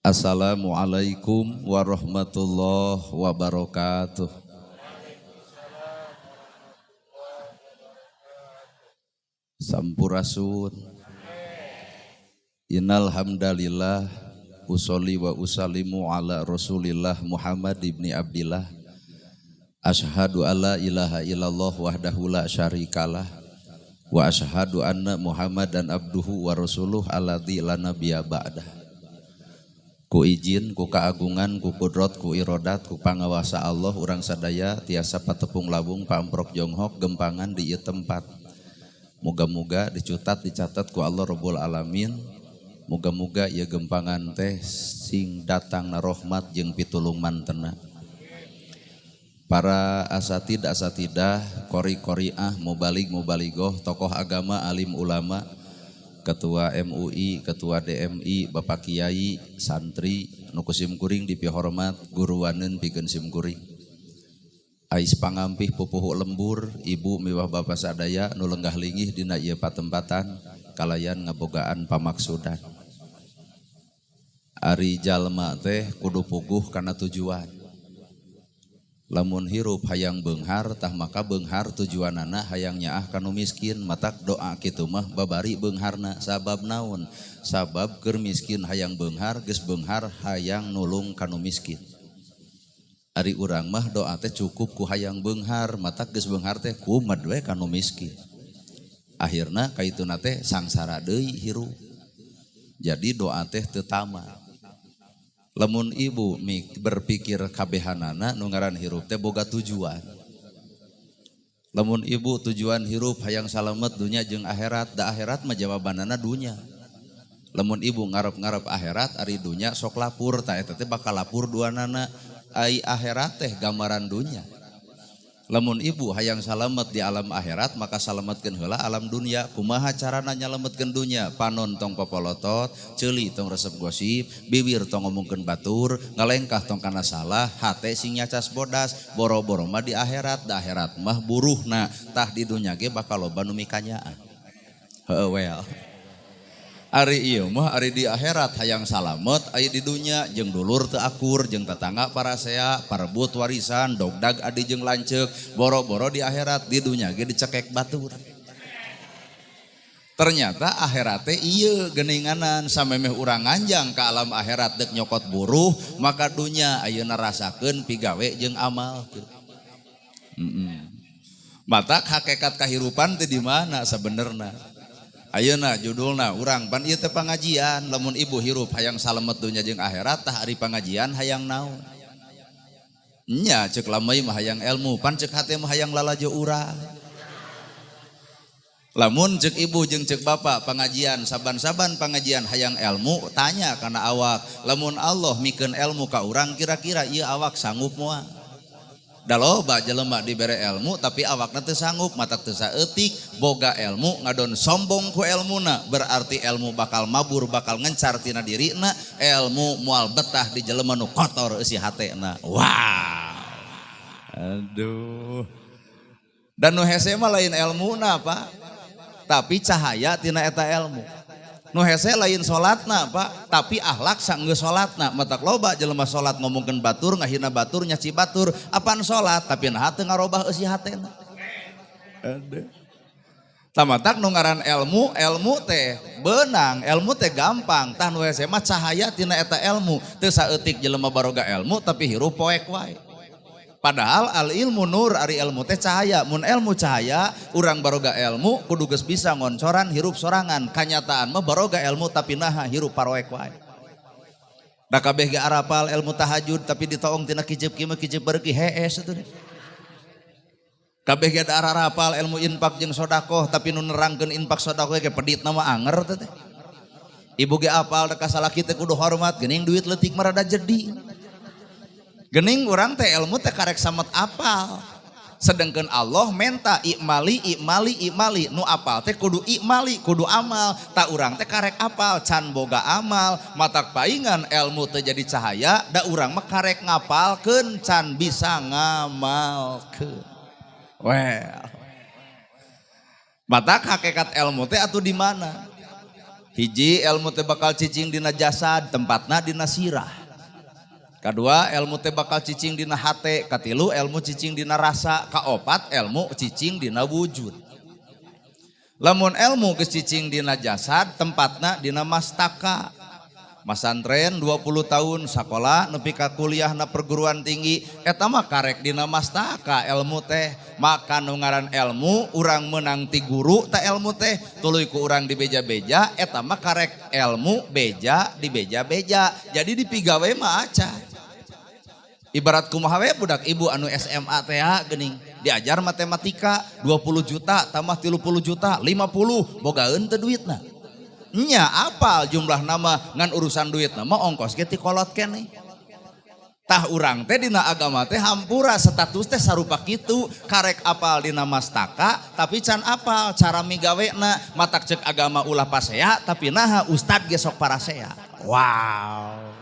Assalamualaikum warahmatullahi wabarakatuh. Sampurasun. Innal hamdalillah usolli wa usallimu ala Rasulillah Muhammad ibni Abdillah. Asyhadu alla ilaha illallah wahdahu la syarikalah wa asyhadu anna Muhammadan abduhu wa rasuluh alladzi la nabiyya ba'dah. Ku izin, ku keagungan, ku kudrot, ku irodat, ku pangawasa Allah urang sadaya tiasa patepung lawung paamprok jonghok gempangan di ieu tempat. Moga-moga dicutat dicatat ku Allah Rabbul Alamin. Moga-moga ieu gempangan teh sing datangna rahmat jeung pitulung mantena. Para asatid asatidah, qori qoriah, mubalig mubaligoh, tokoh agama, alim ulama, Ketua MUI, Ketua DMI, Bapak Kiai, santri, nu ku sim kuring dipihormat, guruaneun pikeun sim kuring. Ais pangampih pupuhu lembur, ibu miwah bapa sadaya nu lenggah linggih dina ieu patempatan kalayan ngabogaan pamaksudan. Ari jalma teh kudu puguh kana tujuan. Lamun hirup hayang beunghar tah maka beunghar tujuanana hayang nyaah kanu miskin, matak doa kitu mah babari beungharna. Sabab naon? Sabab keur miskin hayang beunghar, geus beunghar hayang nulung kanu miskin. Ari urang mah doa teh cukup ku hayang beunghar, matak geus beunghar teh kumed we kanu miskin. Akhirna kaituna teh sangsara deui hirup. Jadi doa teh teu tamat. Lamun ibu berpikir kabehanana nu ngaran hirup teh boga tujuan. Lamun ibu tujuan hirup hayang salamet dunya jeung akhirat, da akhirat mah jawabanana dunya. Lamun ibu ngarep-ngarep akhirat ari dunya sok lapur, tah eta teh bakal lapur duanana. Ai akhirat teh gambaran dunya. Lamun ibu hayang salamet di alam akhirat maka salametkeun heula alam dunia. Kumaha carana nyalametkeun dunya? Panon tong popolotot, ceuli tong resep gosip, bibir tong ngomongkeun batur, ngalengkah tong kana salah, hate sing nyacas bodas, boro-boro mah di akhirat, da akhirat mah buruhna, tah di dunya ge bakal loba nu mikanyaah. Heueuh well. Ari ieu mah ari di akhirat hayang salamet, ari di dunya jeung dulur teu akur, jeung tetangga parasea, parebut warisan, dogdag adi jeung lanceuk, boro-boro di akhirat, di dunya ge dicekek batur. Ternyata akhirat teh ieu geuninganan samemeh urang nganjang ka alam akhirat deuk nyokot buruh, maka dunya ayeuna rasakeun pigawe jeung amal. Matak hakikat kahirupan teh di mana sabenerna? Ayeuna judulna urang pan ieu teh pangajian, lamun ibu hirup hayang salamet dunya jeung akhirat tah ari pangajian hayang naon? Nya ceuk lamai mah hayang ilmu, pan ceuk hate mah hayang lalajo urang. Lamun ceuk ibu jeung ceuk bapak pangajian saban-saban pangajian hayang ilmu, tanya kana awak, lamun Allah mikeun ilmu ka urang kira-kira ieu awak sanggup moal? Da loba jelema dibere ilmu tapi awakna teu sanggup, matak teu saeutik, boga ilmu ngadon sombong ku elmuna, berarti ilmu bakal mabur, bakal ngencar tina dirina, ilmu moal betah di jelema nu kotor eusi hatena. Wow. Aduh. Dan nu hese mah lain elmuna, Pak. Tapi cahaya tina eta ilmu. Nu hese lain salatna, Pak, tapi akhlak sanggeus salatna. Matak loba jelema salat ngomongkeun batur, ngahina batur, nyaci batur, apan salat tapi naha teu ngarobah eusi hatena. Aduh. Tamatak nu ngaran ilmu, ilmu teh beunang, ilmu teh gampang. Tah nu hese mah cahaya tina eta ilmu. Teu saeutik jelema baroga ilmu tapi hirup poek wae. Padahal al ilmu nur, ari ilmu teh cahaya. Mun ilmu cahaya, urang baroga ilmu kudu geus bisa ngoncoran hirup sorangan. Kanyataan mah baroga ilmu tapi naha hirup paroek wae. Da kabeh ge arapal ilmu tahajud tapi ditoong tina kijep kieu mah kijep bareuki hees atuh. Kabeh ge arapal ilmu infak jeung sodakoh tapi nu nerangkeun infak sodakoh ge peditna mah anger teh. Ibu ge apal da ka salaki teh kudu hormat geuning duit leutik mah rada jadi. Gening urang teh ilmu teh karek samet apal. Sedangkan Allah menta ikmali ikmali ikmali, nu apal teh kudu ikmali, kudu amal. Tak urang teh karek apal can boga amal, matak paingan ilmu teh jadi cahaya, da urang mah karek ngapalkeun can bisa ngamalkeun. Well. Matak hakikat ilmu teh atuh di mana? Hiji, ilmu teh bakal cicing dina jasad, tempatna dina sirah. Kadua, ilmu teh bakal cicing dina hate. Katilu, ilmu cicing dina rasa. Kaopat, ilmu cicing dina wujud. Lamun ilmu geus cicing dina jasad, tempatna dina mastaka. Masantren 20 tahun sekolah nepi ka kuliah na perguruan tinggi, eta mah karek dina mastaka ilmu teh. Maka nu ngaran ilmu urang menang ti guru ta ilmu teh, tuluy ku urang dibeja-beja, eta mah karek ilmu beja dibeja-beja, jadi dipigawe mah acan. Ibarat kumaha we budak ibu anu SMA teh geuning diajar matematika, 20 juta tambah 30 juta 50, bogaeun teu duitna? Nya apal jumlah nama, ngan urusan duit nama ongkos ge ti kolot keneh. Tah, urang teh dina agama teh hampura status teh sarupa kitu, karek apal dina mastaka tapi can apal cara migawena. Matak cek agama ulah pasea, tapi naha ustad ge sok parasea? Wow.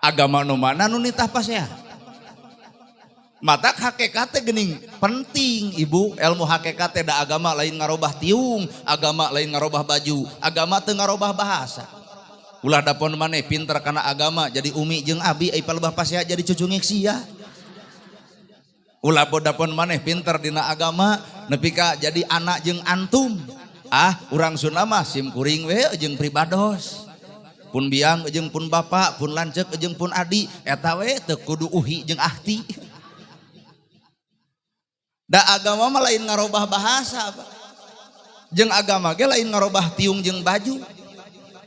Agama nu mana nu nitah pasea? Matak hakikat teh geuning penting, Ibu, ilmu hakikat teh. Da agama lain ngarobah tiung, agama lain ngarobah baju, agama teu ngarobah bahasa. Ulah dapon maneh pinter kana agama jadi umi jeung abi, ai palebah pasea jadi cucungik sia. Ulah dapon maneh pinter dina agama nepi ka jadi anak jeung antum. Ah, urang Sunda mah sim kuring we jeung pribados. Pun biang jeung pun bapak, pun lanceuk jeung pun adi, eta we teu kudu uhi jeung ahti. Da agama mah lain ngarobah bahasa, Pak. Jeung agama ge lain ngarobah tiung jeung baju.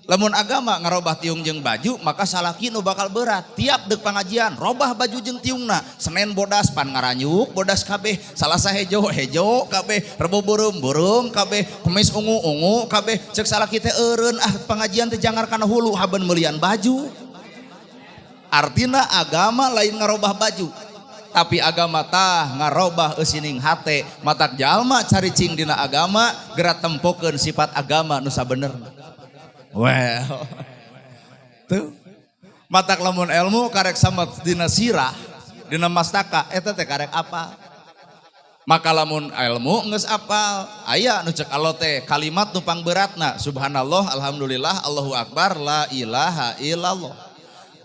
Lamun agama ngarobah tiung jeung baju, maka salaki nu bakal berat. Tiap dek pengajian, robah baju jeung tiungna. Senin bodas pan ngaranyuk, bodas kabeh. Salasa hejo, hejo kabeh. Rebo beureum, beureum kabeh. Kemis ungu, ungu kabeh. Cek salaki teh eureun ah, pengajian teh jangar kana hulu haben meulian baju. Artina agama lain ngarobah baju, tapi agama tah ngarobah eusining hate. Matak jalma caricing dina agama geura tempokeun sifat agama nu sabenerna. Well, tuh. Matak lamun ilmu karek sama dina sirah, dina mastaka, eta teh karek apa? Maka lamun ilmu geus apal, aya nu cek Allah teh kalimat nu pangberatna, subhanallah, alhamdulillah, Allahu akbar, la ilaha illallah.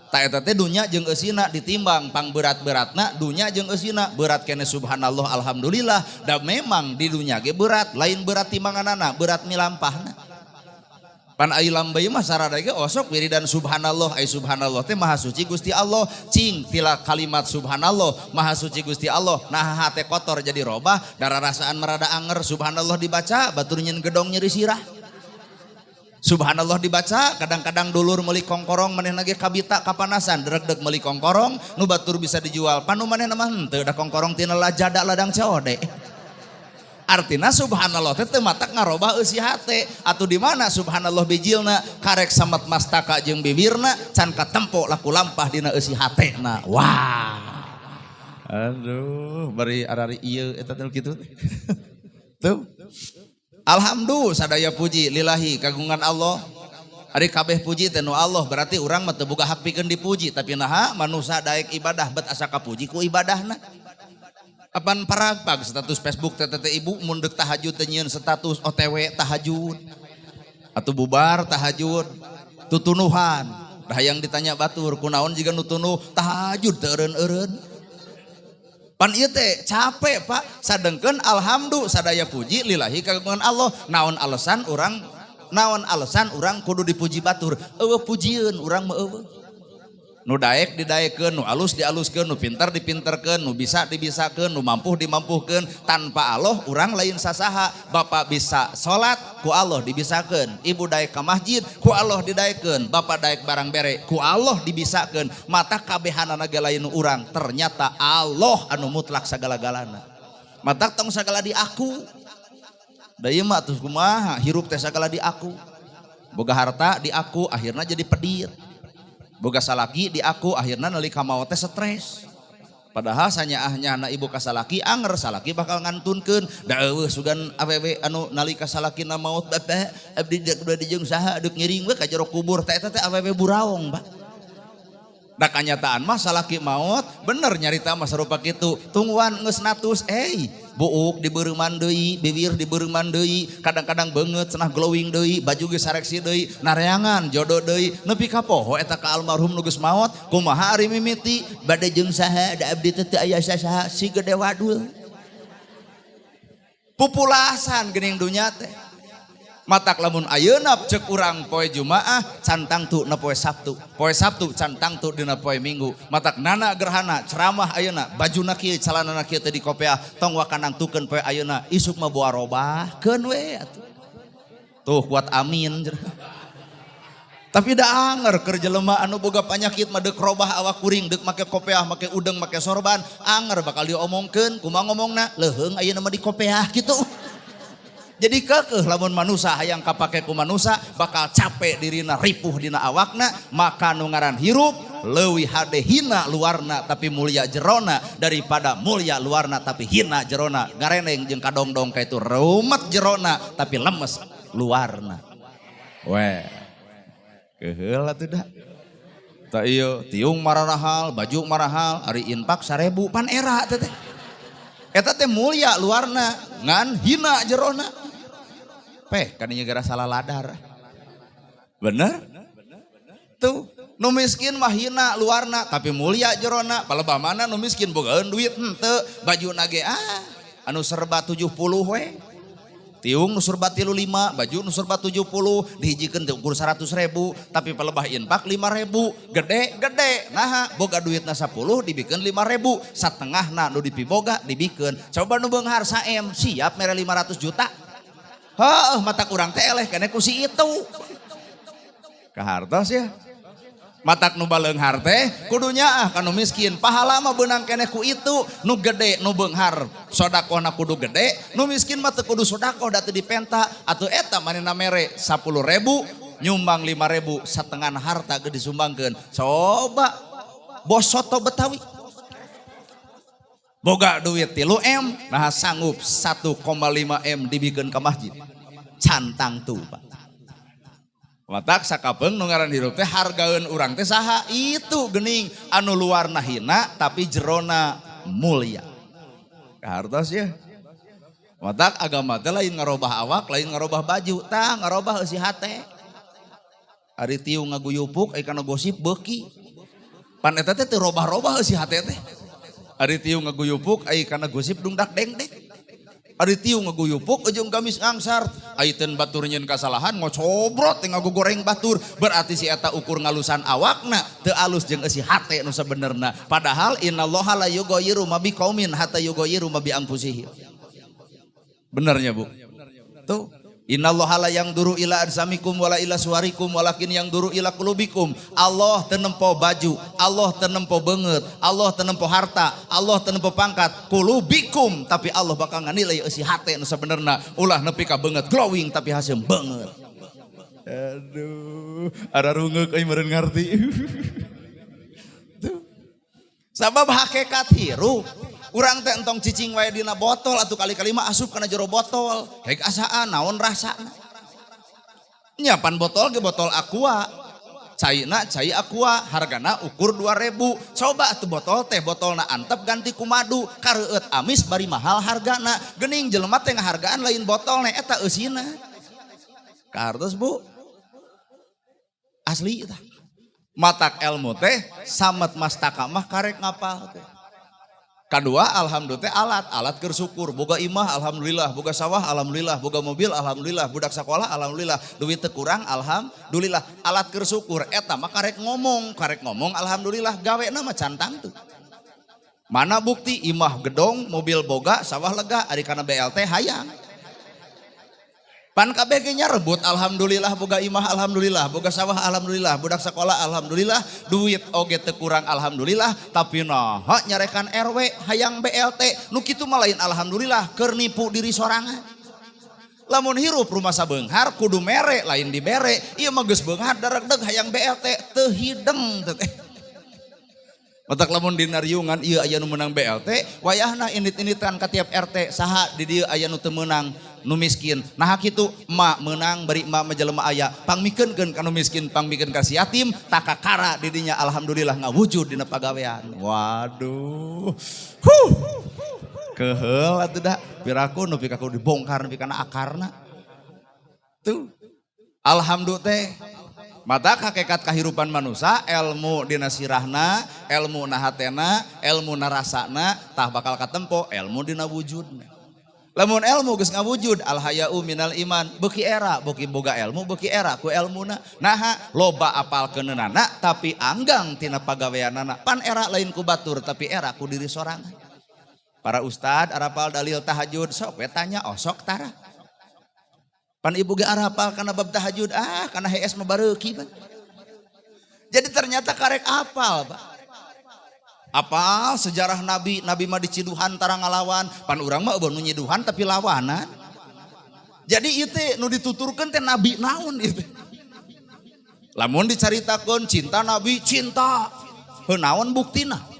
Tah, eta teh dunya jeung eusina ditimbang pangberat-beratna, dunya jeung eusina berat kene subhanallah alhamdulillah. Da memang di dunya ge berat, lain berat timbanganana, berat milampahna. Pan ai lambey mah sarada ge osok wiridan subhanallah, ai subhanallah teh maha suci Gusti Allah. Cing tila kalimat subhanallah, maha suci Gusti Allah, nah hate kotor jadi robah, darah rasaan merada anger, subhanallah dibaca, batur nyeun gedong nyeri sirah. Subhanallah dibaca, kadang-kadang dulur meuli kongkorong manehna ge kabita kapanasan, deg-deg meuli kongkorong, nu batur bisa dijual. Pan nu manehna mah henteu, da kongkorong tina lajada ladang COD. Artina subhanallah teh teu matak ngarobah eusi hate. Atuh di mana subhanallah bijilna? Karek samet mastaka jeung bibirna can katempo laku lampah dina eusi hatena. Wah. Aduh, bari arari ieu eta teh kitu. Tuh. Alhamdulillah, sadaya puji lillahi kagungan Allah. Ari kabeh puji teh nu Allah, berarti urang mah teu boga hak pikeun dipuji, tapi naha manusa daek ibadah bet asa kapuji ku ibadahna. Apan paragpag status Facebook teh teh ibu, mun deuk tahajud teh nyieun status OTW tahajud. Atau bubar tahajud tutunuhan. Dah hayang ditanya batur kunaon jiga nu tunuh tahajud teu eureun-eureun. Pan ieu teh capek, Pak. Sadengkeun alhamdulillah sadaya puji lillahi kagungan Allah. Naon alasan urang, naon alasan urang kudu dipuji batur? Eueuh pujieun urang mah eueuh. Nu daek didaekeun, nu alus dialuskeun, nu pintar dipinterkeun, nu bisa dibisakeun, nu mampu dimampuhkeun. Tanpa Allah urang lain sasaha. Bapak bisa salat ku Allah dibisakeun. Ibu daek ka masjid ku Allah didaekeun. Bapak daek barang bere ku Allah dibisakeun. Mata kabehanana ge lain urang. Ternyata Allah anu mutlak sagala-galana. Matak tong sagala di aku. Da ieu mah atuh kumaha hirup teh sagala di aku. Boga harta di aku, akhirnya jadi pedit. Boga salaki di aku, akhirnya nalika maot teh stres. Padahal sanyaahnya anak ibu kasalaki anger salaki bakal ngantunkeun. Da eueuh sugan awewe anu nalika salakina maot, "Bapak, abdi dek bade jeung saha, deuk ngiring we ka jero kubur?" Teh eta teh awewe buraong, Pak. Da kanyataan mah salaki maot bener nyarita mah sarupa kitu. Tungguan geus natus. Buuk dibeureuman deui, bibir dibeureuman deui, kadang-kadang beungeut cenah glowing deui, baju ge sareksi deui, nareangan jodoh deui, nepi ka poho eta ka almarhum nu geus maot, kumaha ari mimiti bade jeung saha da abdi teh teu aya sasaha si gede wadul. Pupulasan geuning dunya teh. Matak lamun ayeuna cek urang poe Jumaah can tangtu na poe Sabtu. Poe Sabtu can tangtu dina poe Minggu. Matak nana gerhana ceramah ayeuna bajuna kieu calanana kieu teh dikopeah tong waka nangtukeun poe ayeuna isuk mah boa robah keun we atuh. Tuh kuat amin. Tapi da anger keur jelema anu boga panyakit mah deuk robah awak kuring deuk make kopeah make udeng make sorban anger bakal diomongkeun kumaha ngomongna leuheung ayeuna mah dikopeah kitu. Jadi kekeh lamun manusa hayang kapake ku manusa bakal capek dirina ripuh dina awakna maka nu ngaran hirup leuwih hade hina luarna tapi mulia jerona daripada mulia luarna tapi hina jerona ngareneng jeung kadongdong ka itu rumet jerona tapi lemes luarna. Weh. Keheul atuh da. Ta ieu tiung mararahal, baju marahal, ari infak 1000 pan era teh teh. Eta teh mulia luarna ngan hina jerona. Peh kadinya gara salah ladar. Bener? Tuh, nu miskin mah hina luarna tapi mulia jerona. Palebah mana nu miskin bogaeun duit henteu, bajuna ge anu serba 70 we. Tiung nu serba 35, baju nu serba 70, dihijikeun teh ukur 100.000, tapi palebah infak 5.000, gede gede. Naha boga duitna 10 dibikeun 5.000, satengahna nu dipiboga dibikeun. Coba nu beunghar saem siap mere 500 juta. Heuh, mata kurang teh eleh kene ku si itu. Kahartos ya. Matak nu baleunghar teh kudu nyaah ka nu miskin. Pahala mah beunang keneh ku itu, nu gede nu beunghar sodakohna kudu gede, nu miskin mah teu kudu sodakoh da teu dipenta. Atuh eta manehna mere 10.000 nyumbang 5.000 satengah harta ge disumbangkeun. Coba bos soto Betawi. Boga duit 3 M, nah sanggup 1,5 M dibikeun ka masjid. Cantang tuh, Pak. Matak sakapeung nu ngaran hirup teh hargaeun urang teh saha itu geuning anu luarna hina tapi jerona mulia. Kahartos ya. Matak agama teh lain ngarobah awak, lain ngarobah baju, tah ngarobah eusi hate. Ari tiung ngaguyupuk ai kana gosip beuki. Pan eta teh teu robah-robah eusi hate teh. Ari tiung ngaguyupuk ai kana gosip dungdak dengdek. Ari tiung ngaguyupuk jeung gamis ngangsar, ai teu batur nyieun kasalahan ngocobrot teh ngagogoreng batur, berarti si eta ukur ngalusan awakna teu alus jeung eusi hate nu sabenerna. Padahal innallaha la yughayyiru ma biqaumin hatta yughayyiru ma bi anfusihim. Benernya Bu? Tuh. Innallaha la yanzuru ila ajsamikum wala ila suwarikum walakin yanzuru ila qulubikum. Allah teu nempo baju, Allah teu nempo beungeut, Allah teu nempo harta, Allah teu nempo pangkat, qulubikum, tapi Allah bakal nganilai eusi hate nu sabenerna. Ulah nepi ka beungeut glowing tapi haseum beungeut. Aduh, ararungeuk euy meureun ngarti. Tuh. Sabab hakikat hirup urang teh entong cicing wae dina botol atuh kali-kali mah asup kana jero botol. Hek asaan naon rasana. Nya pan botol ge botol aqua. Caina cai aqua hargana ukur 2000. Coba atuh botol teh botolna antep ganti ku madu, kareueut amis bari mahal hargana. Geuning jelema teh ngahargaan lain botolna eta eusina. Kahartos Bu? Asli tah. Matak ilmu teh samet mastaka mah karek ngapal teh. Kadua alhamdulillah teh alat, alat keur syukur. Boga imah alhamdulillah, boga sawah alhamdulillah, boga mobil alhamdulillah, budak sakola alhamdulillah, duit teu kurang alhamdulillah. Alat keur syukur eta mah karek ngomong alhamdulillah, gawena mah can tangtu. Mana bukti imah gedong, mobil boga, sawah lega, ari kana BLT hayang. Pan kabeh ge nyarebut alhamdulillah boga imah alhamdulillah, boga sawah alhamdulillah, budak sekolah alhamdulillah, duit oge teu kurang alhamdulillah, tapi naha nyarekan RW hayang BLT, nu kitu mah lain alhamdulillah keur nipu diri sorangan. Lamun hirup rumah sabeunghar kudu mere lain dibere, ieu mah geus beunghar daregdeg hayang BLT teu hideng teh. Matak lamun dina riungan ieu aya nu meunang BLT, wayahna indit-inditan ka tiap RT saha di dieu aya nu teu meunang nu miskin. Nah kitu emak meunang bari emak mah jelema aya, pangmikeunkeun ka nu miskin, pangmikeun ka si yatim, takakara di dinya alhamdulillah ngawujud dina pagawean. Waduh. Huh. Keheul atuh da, piraku nepi ka kudu dibongkar nepi kana akarna. Tuh. Alhamdulillah teh. Mata hakikat kahirupan manusia, ilmu dina sirahna, ilmu na hatena, ilmu na rasana, tah bakal katempo ilmu dina wujudna. Lamun ilmu geus ngawujud, al haya'u minal iman, beuki era, beuki boga ilmu, beuki era ku ilmuna. Naha loba apal keunana tapi anggang tina pagaweanana. Pan era lain ku batur tapi era ku diri sorangan. Para ustad arapal dalil tahajud sok we tanya, oh sok tara. Pan ibu ge arapal kana bab tahajud, ah kana hees mah bareuki pan. Jadi ternyata karek apal, Pak. Apal sejarah Nabi, Nabi mah diciduhan tara ngalawan, pan urang mah euweuh nu nyiduhan tapi lawanan. Jadi ieu teh nu dituturkeun teh Nabi naon ieu teh. Lamun dicaritakeun cinta Nabi, cinta. Heuh naon buktina?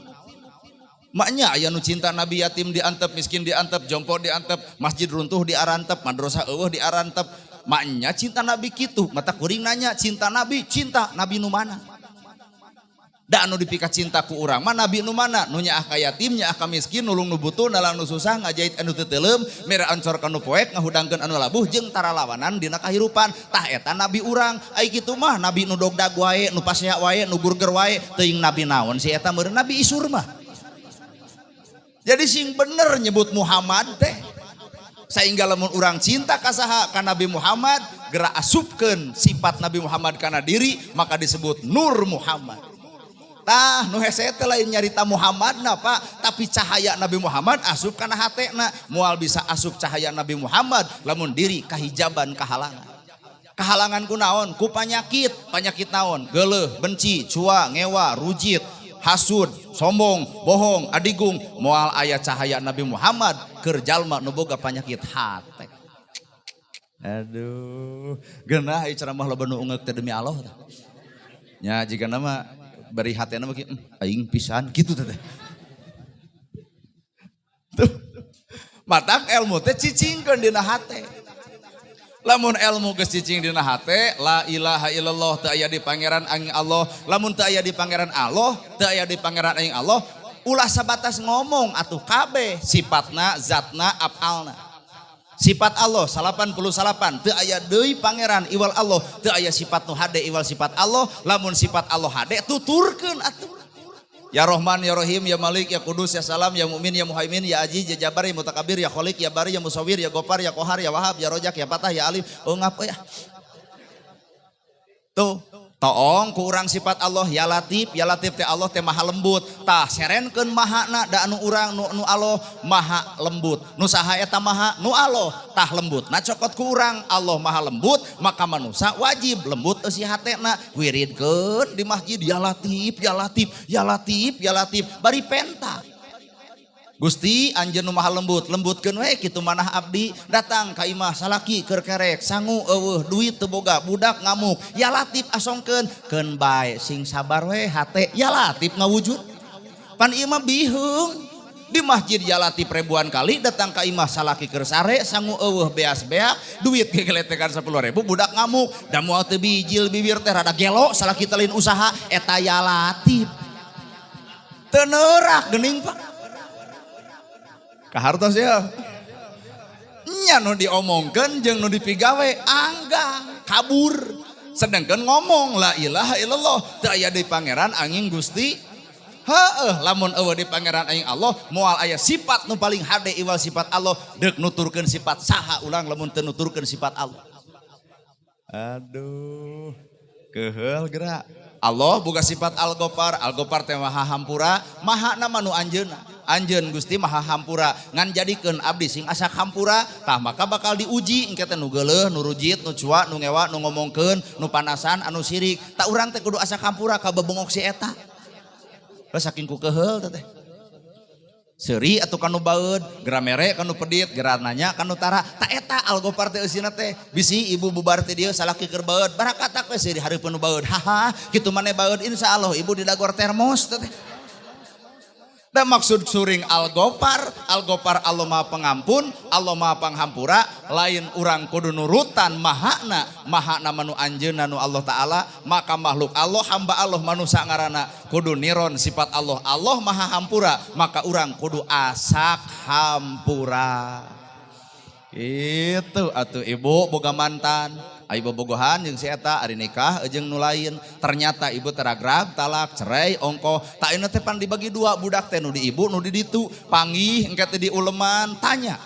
Maknya aya nu cinta Nabi, yatim diantep, miskin diantep, jompo diantep, masjid runtuh diarantep, madrasah euweuh diarantep. Maknya cinta Nabi kitu, mata kuring nanya cinta Nabi, cinta Nabi nu mana? Da anu dipika cinta ku urang mah Nabi nu mana? Nu nyaah ka yatim, nyaah ka miskin, nulung nu butuh, nalang nu susah, ngajait anu teu teuleum, mere ancor ka nu poek, ngahudangkeun anu labuh jeung tara lawanan dina kahirupan. Tah eta nabi urang. Ai kitu mah nabi nu dogdag wae, nu pasea wae, nu gurger wae, teuing nabi naon si eta meureun nabi isur mah. Jadi sing bener nyebut Muhammad teh. Sehingga lamun urang cinta ka saha, ka Nabi Muhammad, gerak asupkeun sifat Nabi Muhammad kana diri, maka disebut Nur Muhammad. Tah nu hese teh lain nyarita Muhammadna, Pak, tapi cahaya Nabi Muhammad asup kana hatena. Moal bisa asup cahaya Nabi Muhammad lamun diri kahijaban kahalangan. Kahalangan ku naon? Ku panyakit. Panyakit naon? Geuleuh, benci, cua, ngewa, rujit, hasud, sombong, bohong, adigung. Moal aya cahaya Nabi Muhammad keur jalma nu boga panyakit hate. Aduh, geunah ieu ceramah loba nu ungeuk teh demi Allah tah. Nya jiga nama bari hatena mah kieu, aing pisan kitu teh. Tuh. Matak ilmu teh cicingkeun dina hate. Lamun ilmu geus cicing dina hate, la ilaha illallah, teu aya di pangeran angin Allah. Lamun teu aya di pangeran Allah, teu aya di pangeran angin Allah, ulah sabatas ngomong atuh kabeh sifatna, zatna, afalna. Sifat Allah 99, teu aya deui pangeran iwal Allah, teu aya sifat nu hade iwal sifat Allah. Lamun sifat Allah hade, tuturkeun atuh. Ya Rahman, Ya Rahim, Ya Malik, Ya Kudus, Ya Salam, Ya Mu'min, Ya Muhaimin, Ya Aziz, Ya Jabar, Ya Mutakabir, Ya Khalik, Ya Bari, Ya Musawir, Ya Gopar, Ya Kohar, Ya Wahab, Ya Rojak, Ya Fatah, Ya Alim. Oh ngapa ya? Tuh, toong ku urang sifat Allah Ya Latif, Ya Latif teh Allah teh maha lembut. Tah serenkeun mahana da anu urang nu, nu Allah maha lembut. Nu saha eta maha? Nu Allah. Tah lembut. Nah cokot ku urang Allah maha lembut, maka manusia wajib lembut eusi hatena. Wiridkeun di masjid Ya Latif, Ya Latif, Ya Latif, Ya Latif, bari penta. Gusti anjeun nu maha lembut, lembutkeun we kitu manah abdi. Datang ka imah salaki keur kerek, sangu euweuh, duit teu boga, budak ngamuk. Ya Latif asongkeun, keun bae sing sabar we hate. Ya Latif ngawujud. Pan ieu mah biheung. Di masjid Ya Latif ribuan kali, datang ka imah salaki keur sare, sangu euweuh, beas beak, duit gegeletekan 10.000, budak ngamuk. Da moal teu bijil bibir teh rada gelo, salaki teh lain usaha eta Ya Latif. Teu neurak geuning, Pak. Kahartos ya. Nya nu diomongkeun jeung nu dipigawe anggang, kabur. Sedangkan ngomong la ilaha illallah, teu aya di pangeran angin Gusti. Heeh, lamun euweuh di pangeran angin Allah, moal aya sifat nu paling hade iwal sifat Allah, deuk nuturkeun sifat saha ulang lamun teu nuturkeun sifat Allah. Aduh, keheul gerak. Allah boga sifat Al-Ghaffar, Al-Ghaffar teh maha hampura, maha nama nu anjeunna. Anjeun Gusti maha hampura, ngan jadikeun abdi sing asa hampura, tah maka bakal diuji engke teh nu geuleuh, nu rujit, nu cua, nu ngewa, nu ngomongkeun, nu panasan, anu sirik. Tak urang teh kudu asa hampura ka bebongok si eta. Heuh saking ku keheul teh. Seuri atuh kanu baeud, gera mere kanu pedit, gera nanya kanu tara. Ta eta Al-Ghaffar teh eusina teh. Bisi ibu bubar teh dieu salaki keur baeud, barakatak we seuri hareupeun nu baeud. Haha, kitu maneh baeud, insyaallah ibu didagor termos teh. Dan maksud suring Al-Gopar, Al-Gopar Allah Maha Pengampun, Allah Maha Panghampura, lain urang kudu nurutan mahana, mahana manu anjeunna nu Allah Ta'ala, maka makhluk Allah, hamba Allah manusia ngaranna kudu niron sifat Allah, Allah Maha Hampura, maka urang kudu asak hampura. Itu atuh ibu boga mantan, ibu bogohan jeung si eta ari nikah jeung nu lain. Ternyata ibu teragrag, talak, cerai, ongkoh. Tak ini teh pan dibagi dua budak teh nu di ibu nu di ditu. Panggih engke teh di uleman, tanya.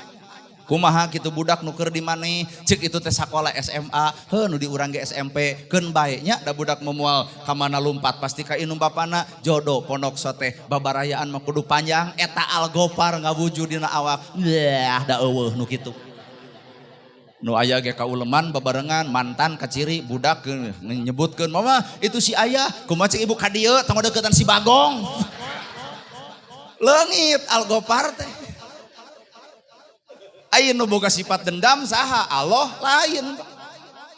Kumaha kitu budak nu keur di maneh? Ceuk itu teh sakola SMA, heuh nu di urang ge SMP. Keun bae nya da budak moal ka mana lumpat pasti ka indung bapana. Jodoh pondok sote babarayaan mah kudu panjang eta Al-Gopar ngawujud dina awak. Yah da eueuh nu kitu. Nu aya ge kauleman babarengan mantan kaciri budak nyebutkeun mama itu si ayah kumaha cek ibu ka dieu tong deukeutan si Bagong. Leungit Al-Gopar teh. Aya nu boga sifat dendam saha? Allah lain.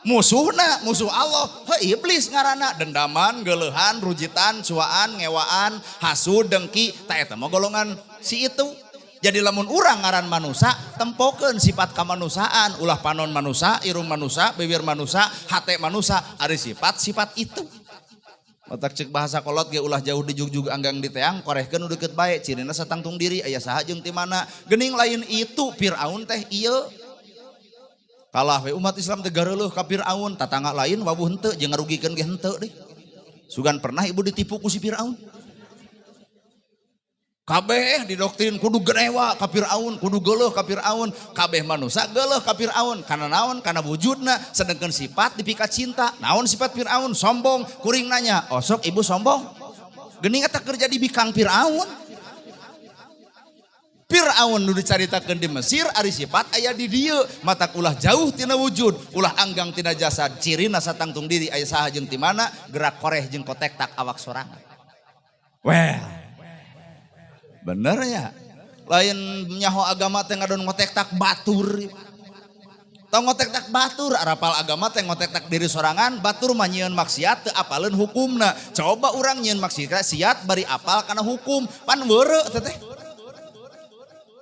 Musuhna musuh Allah, heuh iblis ngaranna dendaman, geuleuhan, rujitan, cuaan, ngewaan, hasud, dengki, tah eta mah golongan si itu. Jadi lamun urang ngaran manusa, tempokeun sifat kamanusiaan, ulah panon manusa, irung manusa, bibir manusa, hate manusa, ari sifat-sifat itu. Otak cek bahasa kolot ge ulah jauh dijugjug anggang di teang, korehkeun nu deukeut bae, cirina satangtung diri, aya saha jeung ti mana. Geuning lain itu Firaun teh ieu. Kalah we umat Islam teh gareuleuh ka Firaun, tatangga lain wawuh henteu jeung ngarugikeun ge henteu deui. Sugan pernah ibu ditipu ku si Firaun. Kabeh didoktrin kudu genewa ka Firaun, kudu geuleuh ka Firaun, kabeh manusia geuleuh ka Firaun. Kana naon? Kana wujudna, sedangkan sifat dipika cinta. Naon sifat Firaun? Sombong. Kuring nanya, osok ibu sombong? Geuning eta kerja di bikang Firaun. Firaun nu dicaritakeun di Mesir ari sifat aya di dieu, matak ulah jauh tina wujud, ulah anggang tina jasad, cirina satangtung diri aya saha jeung ti mana, gerak koreh jeung kotek tak awak sorangan. Well, bener ya, lain nyaho agama teh ngadon ngotek tak batur. Tong ngotek tak batur, arapal agama teh ngotek tak diri sorangan, batur mah nyieun maksiat teu apaleun hukumna. Coba urang nyieun maksiat bari apal kana hukum, pan weureu teh teh.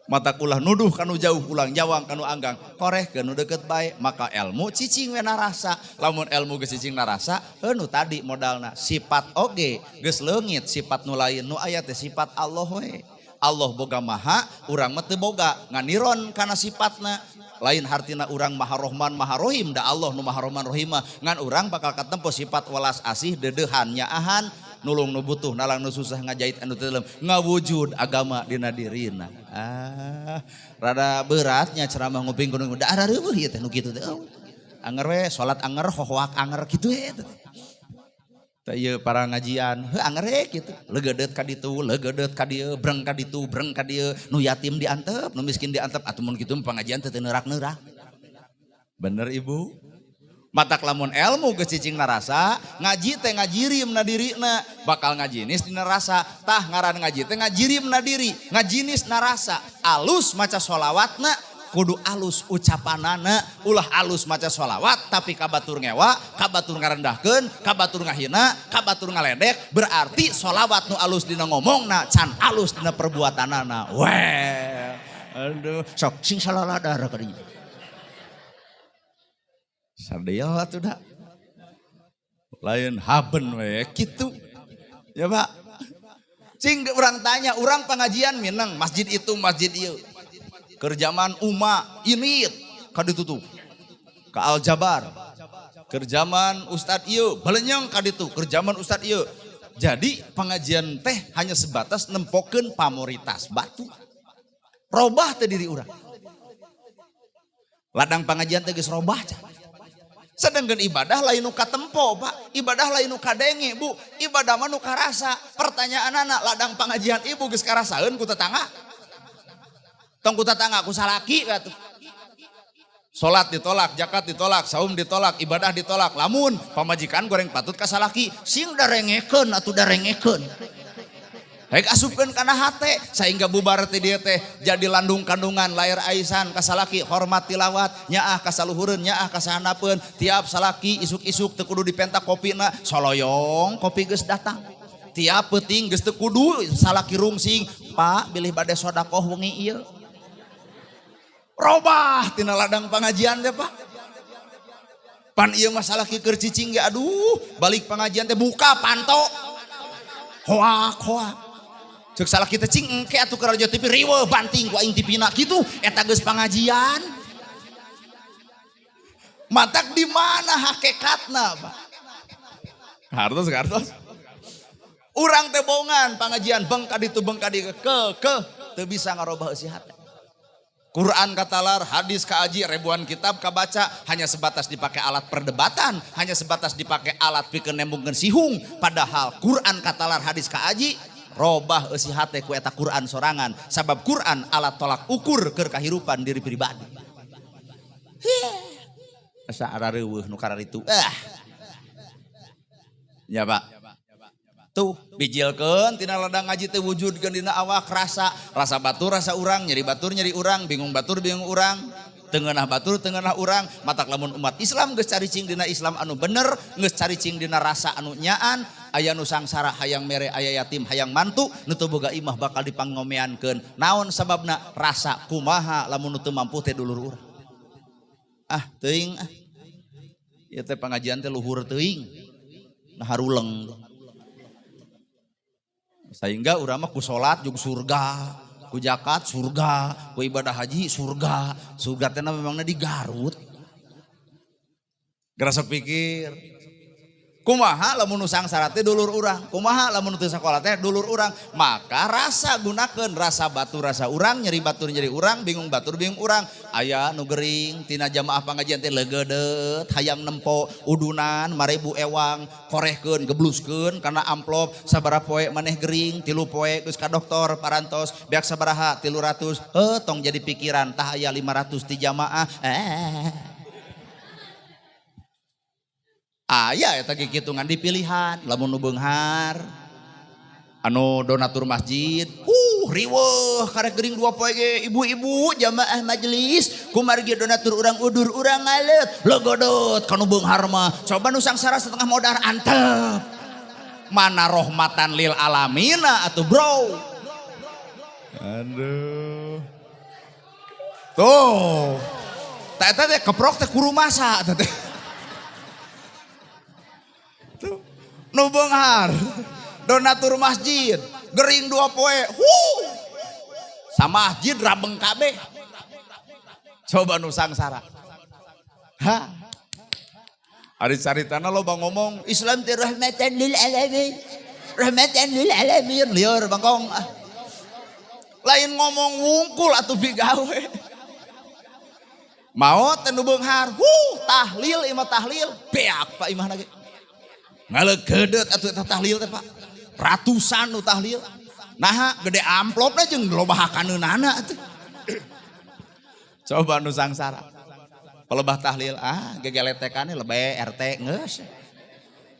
Mata ulah nuduh kanu jauh, ulang jawang kanu anggang, koreh ke nu deket bae, maka ilmu cicing we narasa. Lamun ilmu geus cicing narasa, heuh nu tadi modalna sifat oge geus leungit, sifat nu lain nu aya teh sifat Allah we. Allah boga maha, urang mah teu boga, nganiron kana sifatna. Lain hartina urang maha rohman maha rohim, da Allah nu maha rohman rohim mah, ngan urang bakal katempo sifat welas asih deudeuhan nyaahan, nulung nu butuh, nalang nu susah, ngajait anu teu ngawujud agama dina dirina. Ah, rada beratnya ceramah nguping kudu da arareueuh ieu teh nu kitu teh. Anger we salat anger hohoak anger kitu we teh. Teh ieu para ngajian, heuh anger we kitu. Leugeudeut ka ditu, leugeudeut ka dieu, breng ka ditu, breng ka dieu, nu yatim diantep, nu miskin diantep, atuh mun kitu pengajian teh teu neurak-neurak. Bener ibu? Matak lamun ilmu geus cicing narasa, ngaji teh ngajirim na dirina, bakal ngajinis dina rasa. Tah ngaran ngaji teh ngajirim na diri, ngajinis narasa. Alus maca sholawatna, kudu alus ucapanana, ulah alus maca sholawat tapi kabatur ngewa, kabatur ngarendahkeun, kabatur ngahina, kabatur ngaledek, berarti sholawat nu alus dina ngomongna can alus dina perbuatanana. Weh, aduh, sok sing salaladar ka dinya. Sadaya atuh da. Lain haben we kitu. Ya Pak. Cing urang tanya, urang pengajian mineng masjid itu masjid ieu. Keur zaman Umma ini ka ditutup. Ka Al Jabar. Keur zaman Ustad ieu balenyeng ka ditu, keur zaman Ustad ieu. Jadi pengajian teh hanya sebatas nempokeun pamoritas batu. Robah teh diri urang. Ladang pengajian teh geus robah cah. Sedangkan ibadah lain nu katempo, Pak. Ibadah lain nu kadenge, Bu. Ibadah mah nu karasa. Pertanyaan anak, ladang pengajian ibu geus karasaeun ku tetangga. Tong ku tetangga ku salaki atuh. Salat ditolak, zakat ditolak, saum ditolak, ibadah ditolak. Lamun pamajikan goreng patut ka salaki, sing darengekeun atuh darengekeun. Hek asupkeun kana hate sehingga bubar teh dia teh jadi landung kandungan layar aisan ka salaki hormat tilawat nyaah ka saluhureun nyaah ka sahanapeun tiap salaki isuk-isuk teu kudu dipenta kopina soloyong kopi geus datang. Tiap peuting geus teu kudu salaki rungsing, Pak bilih bade sedekah wengi ieu. Robah tina ladang pengajian teh Pak. Pan ieu mah salaki keur cicing ge aduh, balik pengajian teh buka panto. Hoak hoak. Ceuk salaki teh cing engke atuh keur raja TV riweuh banting ku aing tipina kitu eta geus pengajian. Matak di mana hakikatna Pak? Hartos hartos. Urang teh bongan pengajian beng ka ditu beng ka dieu ke teu bisa ngarobah eusi hate. Quran katalar, hadis kaaji, ribuan kitab kabaca, hanya sebatas dipakai alat perdebatan, hanya sebatas dipakai alat pikeun nembungkeun sihung, padahal Quran katalar, hadis kaaji, robah eusi hate ku eta Quran sorangan, sabab Quran alat tolak ukur keur kahirupan diri pribadi. Asa arareuweuh nu kararitu. Ah. Ya Pak. Tuh bijilkeun tina ladang ngaji teh wujudkeun dina awak rasa, rasa batur rasa urang, nyeri batur nyeri urang, bingung batur bingung urang, teu ngeunah batur teu ngeunah urang. Matak lamun umat Islam geus caricing dina Islam anu bener, geus caricing dina rasa anu nyaan, aya nu sangsara hayang mere, aya yatim hayang mantu, nu teu boga imah bakal dipangomeankeun. Naon sababna? Rasa kumaha lamun nu teu mampu teh dulur urang. Ah teuing ah. Ieu teh pangajian teh luhur teuing. Nah haruleng. Sehingga urang mah ku salat jeung surga, ku zakat surga, ku ibadah haji surga. Surga teh memangna di Garut. Gerasa pikir. Kumaha lamun nu sangsara teh dulur urang, kumaha lamun nu teu sakola teh dulur urang. Maka rasa gunakeun rasa batur rasa urang, nyeri batur nyeri urang, bingung batur bingung urang. Aya nu gering tina jamaah pangajian teh leugeudeut, hayang nempo udunan marebu ewang, korehkeun gebluskeun kana amplop sabaraha poe maneh gering, 3 poe geus ka dokter parantos beak sabaraha 300. Heuh tong jadi pikiran tah aya 500 ti jamaah. Aya eta kikitungan di pilihan lamun nu beunghar anu donatur masjid riweuh karek gering 2 poe ge ibu-ibu jamaah majelis kumargi donatur urang udur urang ngaleut legodot kanu beunghar mah coba nu sangsara setengah modar antep mana rahmatan lil alamina atuh bro. Aduh tuh tah eta teh keprok teh kurumasa eta teh. Tuh, nu beunghar donatur masjid gering 2 poe sama masjid rabeng kabeh coba nu sangsara. Ha ari caritana loba ngomong Islam teh rahmatan lil alamin, rahmatan lil alamin, lieur bangkong. Lain ngomong wungkul atuh bigawe. Maot teh nu beunghar, tahlil imah tahlil, beak Pak imahna ge. Ngalegedet atuh eta tahlil teh Pak. Ratusan nu tahlil. Naha gede amplopna jeung loba hakaneunana atuh. Coba nu sangsara. Pelebah tahlil gegeletekane lebe RT geus.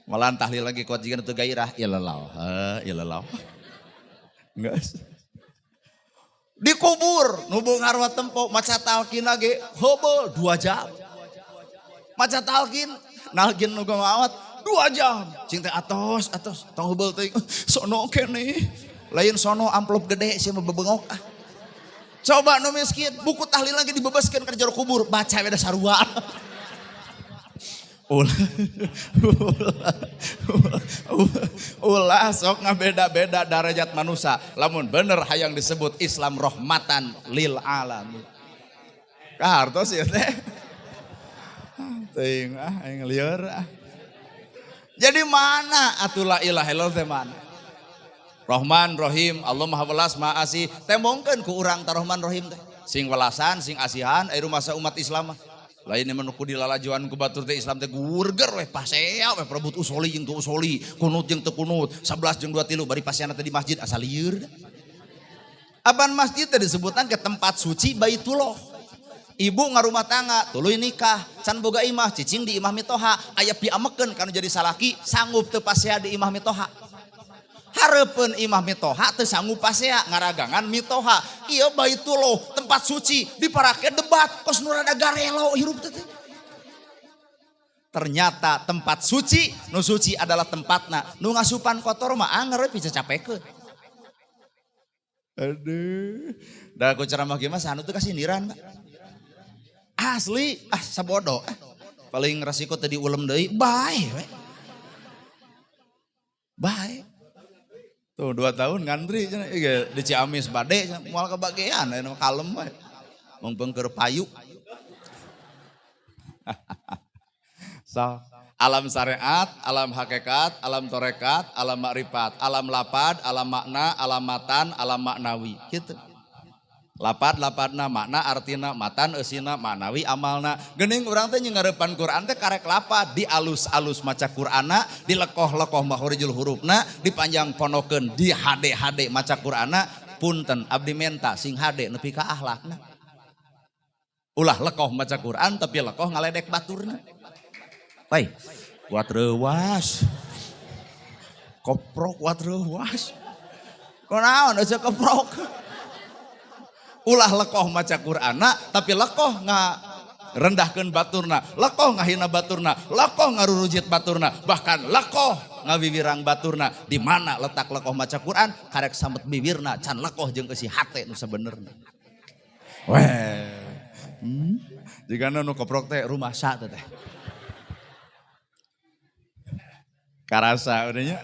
Malahan tahlil lagi kuat jiga nu teu gairah ilallah, ilallah. Geus. Dikubur nu beunghar mah tempo maca talqin ge heubeul 2 jam. Maca talqin, nalqin nu maot 2 jam. Cing teh atos, atos, tong heubeul teuing. Sono keneh. Lain sono amplop gede sia mah bebengok ah. Coba nu miskin, buku tahlil lagi dibebaskeun ka jero kubur, baca we da sarua. Ulah, ulah, ulah sok ngabeda-beda darajat manusia. Lamun bener hayang disebut Islam rahmatan lil alamin. Kahartos ieu teh. Teuing ah aing lieur ah. Jadi mana atuh la ilaha illallah teh mana? Rahman Rahim, Allah Maha Welas Maha Asih. Tembongkeun ku urang ta Rahman Rahim teh. Sing welasan, sing asihan ari rumasa umat Islam mah. Lain mah nu ku dilalajuan ku batur teh Islam teh gurger weh pasea weh perebut usoli jeung teu usoli, kunut jeung teu kunut, 11 jeung 2 3 bari paseana teh di masjid asa lieur. Apan masjid teh disebutan ke tempat suci Baitullah. Ibu ngarumah tangga, tuluy nikah, can boga imah, cicing di imah mitoha, aya piamekeun kanu jadi salaki, sanggup teu pasea di imah mitoha. Hareupeun imah mitoha teu sanggup pasea, ngaragangan mitoha. Ieu Baitullah, tempat suci, diparake debat, kos nu rada garelo hirup teh. Ternyata tempat suci, nu suci adalah tempatna. Nu ngasupan kotor mah anger we picacapekeun. Aduh. Da ku ceramah kieu mah sanu teu kasindiran, Pak. Asli, ah sabodo. Paling resiko teh diulem deui, bae we. Bae. Tuh 2 tahun ngantri cenah di Ciamis bade cenah moal kebagian aya nu kalem we. Mongpeng keur payu. So, alam syariat, alam hakikat, alam torekat, alam makrifat, alam lapad, alam makna, alam matan, alam maknawi gitu. Lapad, lapadna, makna, artina, matan, eusina, maknawi, amalna. Geuning urang teh ngarepan Quran teh karek lapad, di alus-alus maca Qur'ana, di lekoh-lekoh makhorijul hurufna, dipanjang ponokeun, di hade-hade maca Qur'ana, punten abdi menta sing hade nepi ka akhlakna. Ulah lekoh maca Quran tapi lekoh ngaledek baturna. Baik, kuat reuwas. Koprok kuat reuwas. Kunaon aja keprok. Ulah lekoh maca Qur'ana tapi lekoh ngarendahkeun baturna, lekoh ngahina baturna, lekoh ngarurujit baturna, bahkan lekoh ngawiwirang baturna. Di mana letak lekoh maca Quran? Karek samet bibirna can lekoh jeung eusi hate nu sabenerna. Weh. Jigana nu koprok teh rumasa teh. Karasa udahnya.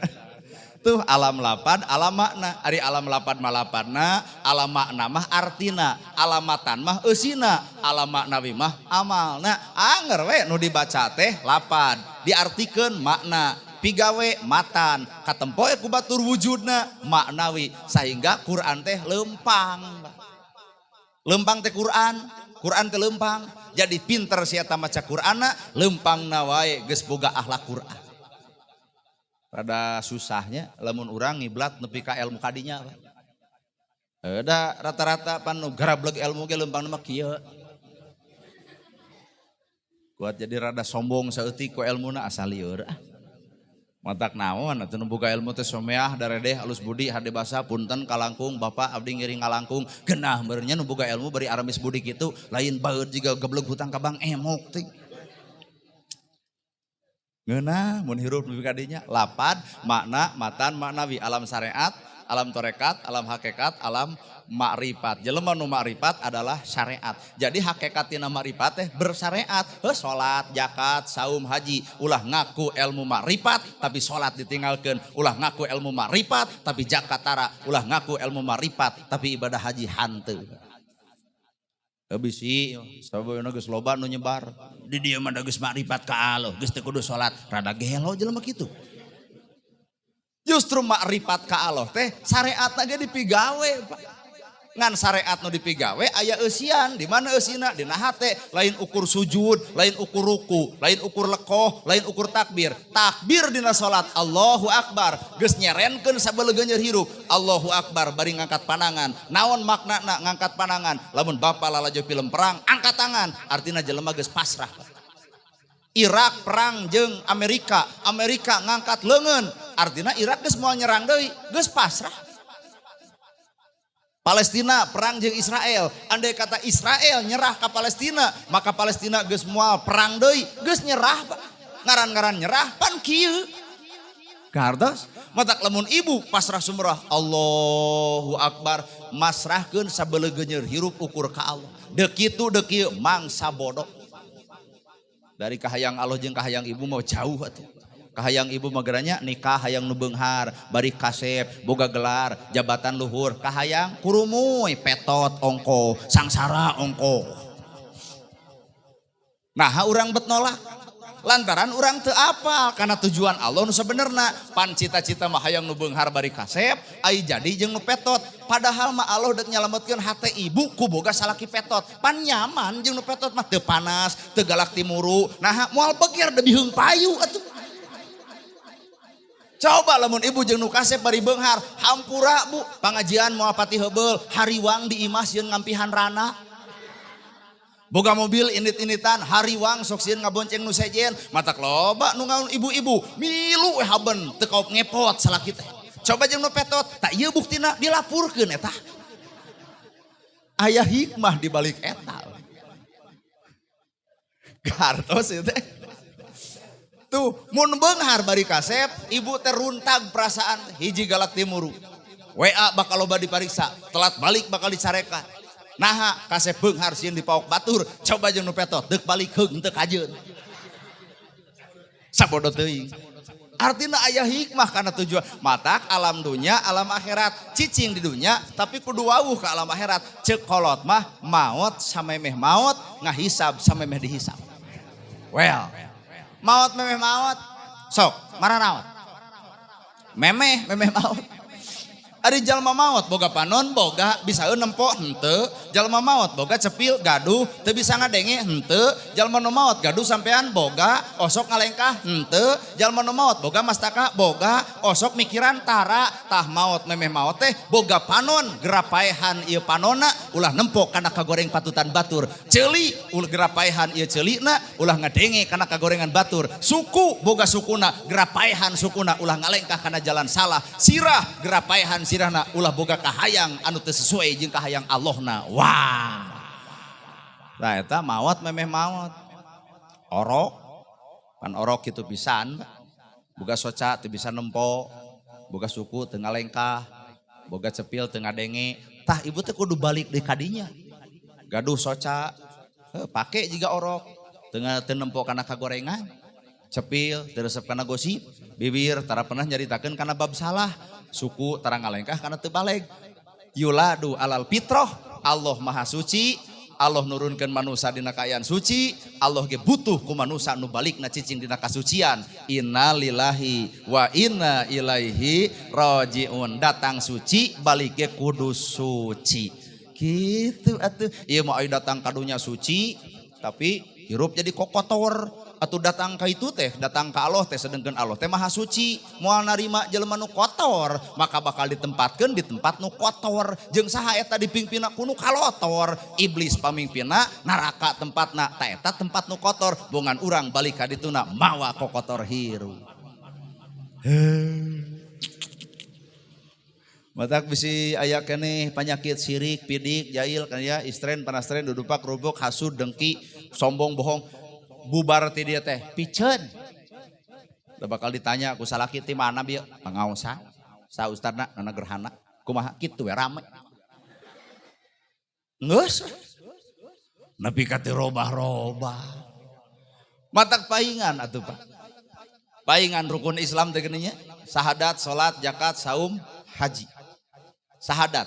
Tuh alam lapad, alam makna. Ari alam lapad mah lapadna, alam makna mah artina, alam matan mah eusina, alam maknawi mah amalna. Anger we nu dibaca teh lapad, diartikeun makna, pigawe matan, katempo ku batur wujudna maknawi, sehingga Quran teh lempang. Lempang teh Quran, Quran teh lempang. Jadi pinter sia ta maca Qur'anna, lempangna wae geus boga akhlak Quran. Rada susahnya lamun urang ngiblat nepi ka ilmu kadinya. Da rata-rata pan nu garableg ilmu ge lempangna mah kieu. Kuat jadi rada sombong saeutik ku elmuna asal lieur ah. Matak naon atuh nu boga ilmu teh someah daredeh alus budi hade basa punten kalangkung bapak abdi ngiring ngalangkung genah meureunnya nu boga ilmu bari aramis budi kitu lain baeud jiga gebleg hutang ka bank emok teh. Ngeunah mun hirup nepi ka dinya lapad makna matan maknawi alam syariat, alam torekat, alam hakikat, alam makrifat. Jelema nu makrifat adalah syariat. Jadi hakikat tina makrifat teh bersyariat. Heuh salat, zakat, saum, haji, ulah ngaku ilmu makrifat tapi salat ditinggalkeun, ulah ngaku ilmu makrifat tapi zakat tara, ulah ngaku ilmu makrifat tapi ibadah haji hanteu. Bisi sababna geus loba nu nyebar. Di dieu mah geus makrifat ka Allah, geus teu kudu salat, rada gelo jelema kitu. Justru makrifat ka Allah teh syariatna ge dipigawe, Pak. Ngan syariat nu dipigawe aya eusian, di mana eusina? Dina hate, lain ukur sujud, lain ukur ruku, lain ukur lekoh, lain ukur takbir. Takbir dina salat Allahu Akbar, geus nyerenkeun sabelegeun hirup. Allahu Akbar bari ngangkat panangan. Naon maknana ngangkat panangan? Lamun bapa lalajo film perang, angkat tangan, artina jelema geus pasrah. Irak perang jeung Amerika, Amerika ngangkat leungeun, artina Irak geus moal nyerang deui, geus pasrah. Palestina perang jeung Israel, andai kata Israel nyerah ke Palestina, maka Palestina geus moal perang deui, geus nyerah Pak. Ngaran-ngaran nyerah pan kieu. Kartos matak lamun ibu pasrah sumrah Allahu Akbar, masrahkeun sabelegeuneur hirup ukur ka Allah. Deuk kitu deuk kieu mangsa bodoh. Dari kahayang Allah jeung kahayang ibu mau jauh atuh. Kahayang ibu mah geranya nikah hayang nu beunghar, bari kasep, boga gelar, jabatan luhur, kahayang kurumuy, petot ongko, sangsara ongko. Nah, urang bet nolak. Lantaran urang teu apal karena tujuan Allah nu sabenerna, pan cita-cita mah hayang nu beunghar bari kasep, ai jadi jeung nu petot. Padahal mah Allah deuk nyalametkeun hate ibu ku boga salaki petot. Pan nyaman jeung nu petot mah teu panas, teu galak timuru. Nah, moal beger da biheung payu atuh. Coba lamun ibu jeung nu kasep bari beunghar, hampura bu, pangajian moal pati heubeul, hariwang di imah sieun ngampihan rana. Boga mobil init-initan, hariwang sok sieun ngabonceng nu sejen, matak loba nu ngaun ibu-ibu, milu we haben teu kaop ngepot salaki teh. Coba jeung nu petot, tak ieu buktina dilapurkeun eta. Aya hikmah di balik eta. Gartos ieu teh. Tuh, mun beunghar bari kasep, ibu teh runtag perasaan hiji galak timuru. WA bakal loba dipariksa, telat balik bakal dicarekan. Naha kasep beunghar sieun dipaok batur, coba jeung nu petot deuk balik heung teu kajeun. Sabodo teuing. Artinya aya hikmah karena tujuan matak alam dunya, alam akhirat, cicing di dunya tapi kudu wawuh ke alam akhirat. Ceuk kolot mah maot samemeh maot, ngahisab samemeh dihisab. Well, maot memeh maot, sok mararaot. Memeh memeh maot. Ari jalma maot boga panon boga bisa nempo henteu, jalma maot boga cepil gaduh teu bisa ngadenge henteu, jalma nu maot gaduh sampean boga osok ngalengkah henteu, jalma nu maot boga mastaka boga osok mikiran tara. Tah maot memeh maot teh boga panon gerapaehan ieu panonna ulah nempo kana kagoreng patutan batur, ceuli ulah gerapaehan ieu ceulina ulah ngadenge kana kagorengan batur, suku boga sukuna gerapaehan sukuna ulah ngalengkah kana jalan salah, sirah gerapaehan sirahna ulah boga kahayang anu teu sesuai jeung kahayang Allahna. Wah. Tah eta maot memeh maot. Orok pan orok kitu pisan. Boga soca teu bisa nempo, boga suku teu ngalengkah, boga cepil teu ngadenge. Tah ibu teh kudu balik deui ka dinya. Gaduh soca, pake jiga orok, teu nempo kana kagorengan. Cepil teu resep kana gosip, bibir tara pernah nyaritakeun kana bab salah. Suku tara ngalengkah kana teu baleg. Yuladu alal fitroh, Allah maha suci, Allah nurunkeun manusa dina kaayaan suci, Allah ge butuh ku manusa nu balikna cicing dina kasucian. Innalillahi wa inna ilaihi rajiun. Datang suci, balik ge kudu suci. Gitu atuh. Ieu mah aya datang ka dunya suci, tapi hirup jadi kokotor. Atuh datang ka itu teh, datang ka Allah teh, sedengkeun Allah teh maha suci, moal narima jelema nu kotor, maka bakal ditempatkeun di tempat nu kotor. Jeung saha eta dipingpina ku nu kalotor, iblis pamingpina, neraka tempatna, ta eta tempat nu kotor, bongan urang balik ka dituna mawa kokotor hirup. Matak bisi aya keneh panyakit sirik, pidik, jail kan ya, istren, panastren, dudupak, rubuk, hasud, dengki, sombong, bohong. Bubar ti dia teh piceun. Da bakal ditanya ku salaki ti mana bieu? Pangaosan. Sa ustadna nana gerhana. Kumaha kitu we rame. Geus. Nepi ka teu robah-robah. Matak paingan atuh Pak. Paingan rukun Islam teh geuning nya. Sahadat, salat, zakat, saum, haji. Sahadat.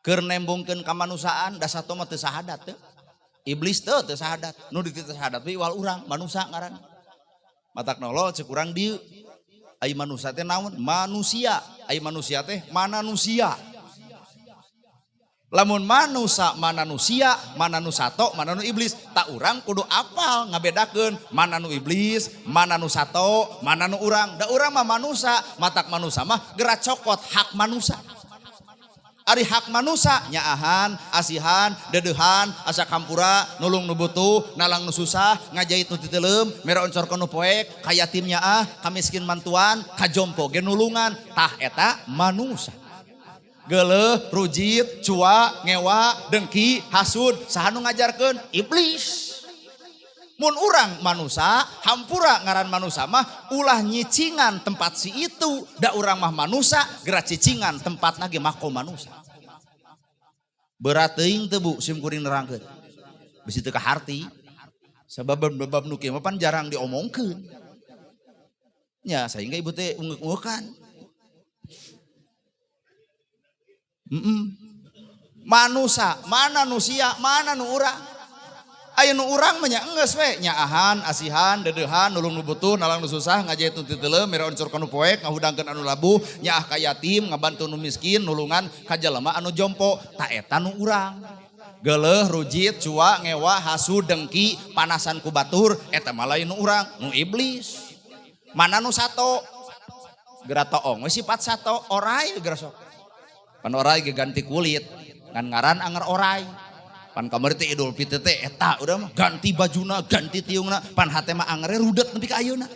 Keur nembongkeun kamanusiaan da sato mah teu sahadat teu. Iblis teu sahadat, nu dititah sahadat we iwal urang manusa ngaranna. Matak nolol ceuk urang dieu. Ai manusa teh naon? Manusia. Ai manusia teh mananusia. Lamun manusa mananusia, mana nu sato, mana nu iblis. Tak urang kudu apal ngabedakeun mana nu iblis, mana nu sato, mana nu urang. Da urang mah manusa, matak manusa mah geura cokot hak manusa. Ari hak manusa nyaahan, asihan, dedeuhan, asa kampura, nulung nu butuh, nalang nu susah, ngajait nu titeuleum, mere oncor ka nu poek, ka yatim nyaah, ka miskin mantuan, ka jompo ge nulungan. Tah eta manusa. Geuleuh, rujit, cua, ngewa, dengki, hasud, saha nu ngajarkeun? Iblis. Mun urang manusa, hampura ngaran manusa mah ulah nyicingan tempat si itu, da urang mah manusa, geura cicingan tempatna ge makom manusa. Berat teuing teu Bu sim kuring nerangkeun. Bisi teu kaharti. Sabab bab nu kieu mah pan jarang diomongkeun. Nya sehingga ibu teh ungeuk-ungekan. Manusa, mana nu sia, mana nu urang. Aya nu urang mah nya enggeus we, nyaahan, asihan, dedeuhan, nulung nu butuh, nalang nu susah, ngajait nu titeuleum, mere oncor ka nu poek, ngahudangkeun anu labuh, nyaah ka yatim, ngabantu nu miskin, nulungan ka jelema anu jompo, ta eta nu urang. Geuleuh, rujit, cua, ngewa, hasud, dengki, panasan ku batur, eta mah lain nu urang, nu iblis. Mana nu sato? Geura toong we sifat sato, orai geura sok. Pan orai ge ganti kulit, ngan ngaran anger orai. Pan kamari teh Idul Fitri teh eta udah mah ganti bajuna, ganti tiungna, pan hate mah angere rudet nepi ka ayeuna.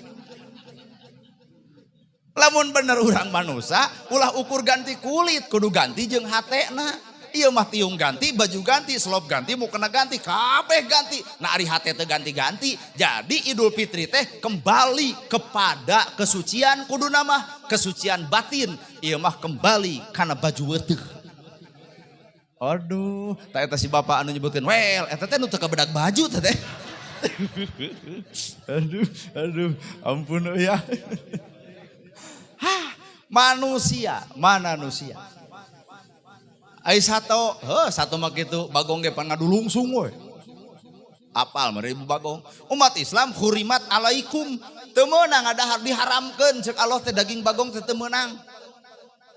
Lamun bener urang manusa, ulah ukur ganti kulit, kudu ganti jeung hatena. Ieu mah tiung ganti, baju ganti, selop ganti, mukena ganti, kabeh ganti. Nah ari hate teh ganti-ganti. Jadi Idul Fitri teh kembali kepada kesucian kuduna mah, kesucian batin. Ieu mah kembali kana baju weteuh. Aduh, tah eta si bapak anu nyebutkeun, "Wel, eta teh nu teu kabedag baju teh teh." Aduh, aduh, ampun ya. Hah, manusia, manusia. Ai sato, heuh sato mah kitu bagong ge pan ngadulungsung we. Apal mah ibu bagong. Umat Islam hurimat alaikum. Teu meunang ngadahar diharamkeun ceuk Allah teh daging bagong teh teu meunang.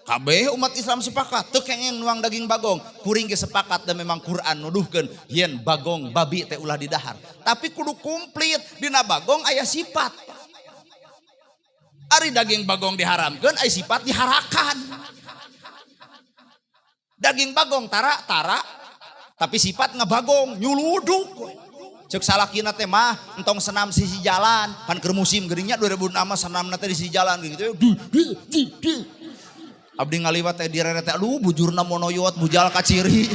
Kabeh umat Islam sepakat teu kengeng nuang daging bagong. Kuring ge sepakat dan memang Quran nuduhkeun yen bagong babi teh ulah didahar. Tapi kudu komplit dina bagong aya sifat. Ari daging bagong diharamkeun aya sifat diharakan. Daging bagong tara-tara tapi sifat ngabagong nyuluduk. Cek salakina teh mah entong senam sisi jalan pan keur musim geuringnya 2006 mah senamna teh di sisi jalan gitu. Di di di di. Abdi ngaliwat teh direret teh aduh bujurna monoyot bujal kaciri.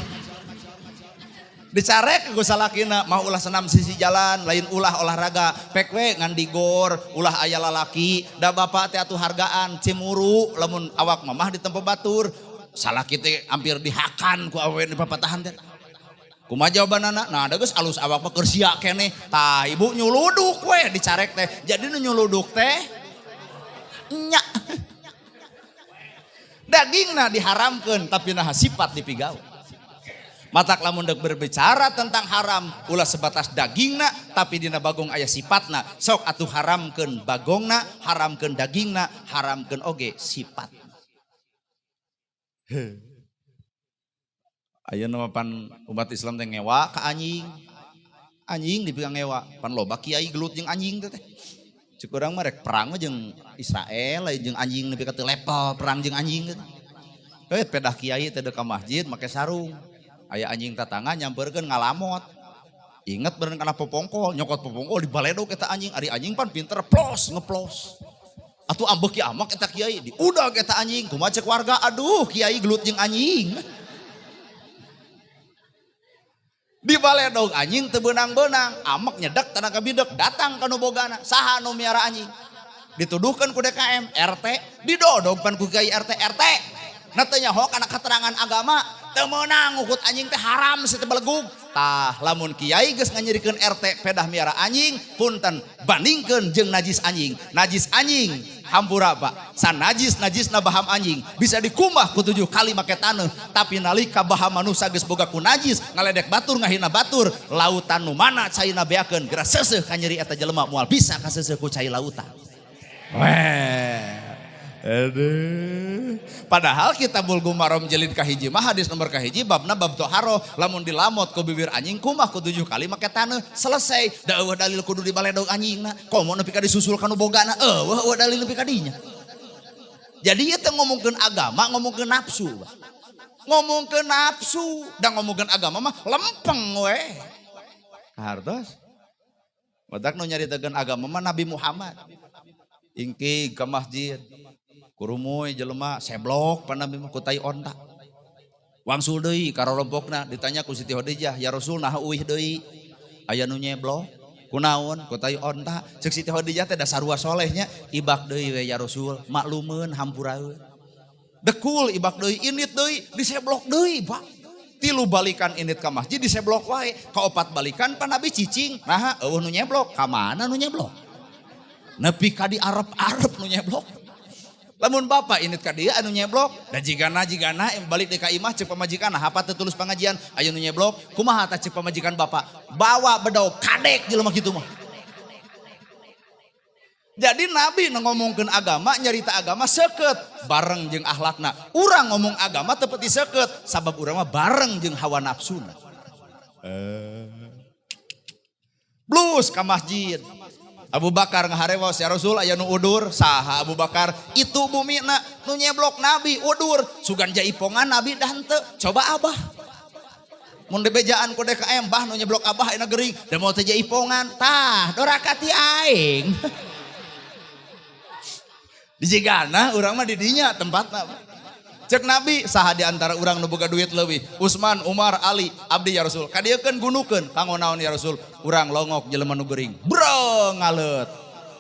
Dicarek ku salakina mah ulah senam sisi jalan lain ulah olahraga pek we ngan digor ulah aya lalaki da bapak teh atuh hargaan cemuru lamun awak mamah ditempo batur. Salaki teh hampir dihakan ku awewe di papatahan teh. Kumaha jawabanana? Nah, da geus alus awak mah keur sia keneh. Tah ibu nyuluduk we dicarek teh. Jadi nu nyuluduk teh nya. Dagingna diharamkeun tapi naha sifat dipigawe. Matak lamun deuk berbicara tentang haram ulah sebatas dagingna tapi dina bagong aya sifatna. Sok atuh haramkeun bagongna, haramkeun dagingna, haramkeun oge sifat. Ayeuna mah pan umat Islam teh ngewa ka anjing. Anjing dipegang ngewa, pan loba kiai gelut jeung anjing teh. Cek urang mah rek perang mah jeung Israel lain jeung anjing nepi ka teu level perang jeung anjing teh. Pedah kiai teh deuk ka masjid make sarung. Aya anjing tatangga nyamperkeun ngalamot. Inget beureun kana popongkol, nyokot popongkol dibaledog eta anjing, ari anjing pan pinter plos ngeplos. Atuh ambek ki amak eta kiai, diudag eta anjing, kumaha cek warga, aduh kiai gelut jeung anjing. Dibaledog anjing teu beunang-beunang, amek nyedek tanaga bidek, datang ka nu bogana, saha nu miara anjing. Dituduhkeun ku DKM, RT, didodog pan ku kiai RT, RT. Na teu nyaho kana keterangan agama, teu meunang ngukut anjing teh haram si teh belegug. Tah lamun kiai geus nganyirikeun RT pedah miara anjing, punten bandingkeun jeung najis anjing. Najis anjing hampura Pak, sanajis najisna baham anjing bisa dikumbah ku 7 kali make taneuh, tapi nalika baham manusa geus boga ku najis ngaledek batur ngahina batur, lautan nu mana caina beakeun geura seuseuh ka nyeri eta jelema moal bisa kaseuseuh ku cai lautan. Weh. Aduh. Padahal kita Bulugh Maram jilid kahiji mah hadis nomor kahiji babna bab toharo lamun dilamot ku bibir anjing kumah ku 7 kali make taneuh selesai. Da eueuh dalil kudu dibaledog anjingna. Komo nepi ka disusul ka nu bogana eueuh eueuh dalil nepi ka dinya. Jadi ieu teh ngomongkeun agama ngomongkeun nafsu. Ngomongkeun nafsu da ngomongkeun agama mah lempeng we. Hartos. Badak nu nyaritakeun agama mah Nabi Muhammad. Ingkig ka masjid. Kurumuy jelema seblok pan Nabi mah ku tai onta. Wangsul deui ka rorompokna ditanya ku Siti Khadijah, "Ya Rasul naha uih deui?" Aya nu nyeblok. Kunaon? Ku tai onta. Ceuk Siti Khadijah teh da sarua solehnya, ibak deui we ya Rasul, maklumeun hampuraeun. Dekul ibak deui, indit deui, diseblok deui, Pak. 3 balikan indit ka masjid diseblok wae, kaopat balikan pan Nabi cicing. Naha eueuh nu nyeblok, ka mana nu nyeblok? Nepi ka di Arab-Arab nu nyeblok. Lamun bapak indit ka dieu anu nyeblok, da jigana balik deui ka imah ceuk pamajikan, nah apa teu tulus pangajian, aya nu nyeblok, kumaha tah ceuk pamajikan bapak? Bawa bedog kadek jelema kitu mah. Jadi Nabi nu ngomongkeun agama, nyarita agama seukeut bareng jeung akhlakna. Urang ngomong agama teu peti seukeut, sabab urang mah bareng jeung hawa nafsuna. Blus ka masjid. Abu Bakar ngaharewos ya Rasul aya nu udur, saha Abu Bakar? Itu bumina nu nyeblok Nabi udur, sugan jaipongan Nabi dah henteu. Coba abah. Mun dibejaan ku DKM bah nu nyeblok abah ayeuna gering, da moal teh jaipongan. Tah, doraka ti aing. Dijigana urang mah di dinya tempatna. Cek Nabi, saha di antara urang nu boga duit leuwih? Utsman, Umar, Ali, abdi ya Rasul. Kadieukeun gunukeun, kanggo naon ya Rasul? Urang longok jelema nu gering. Bro ngaleut.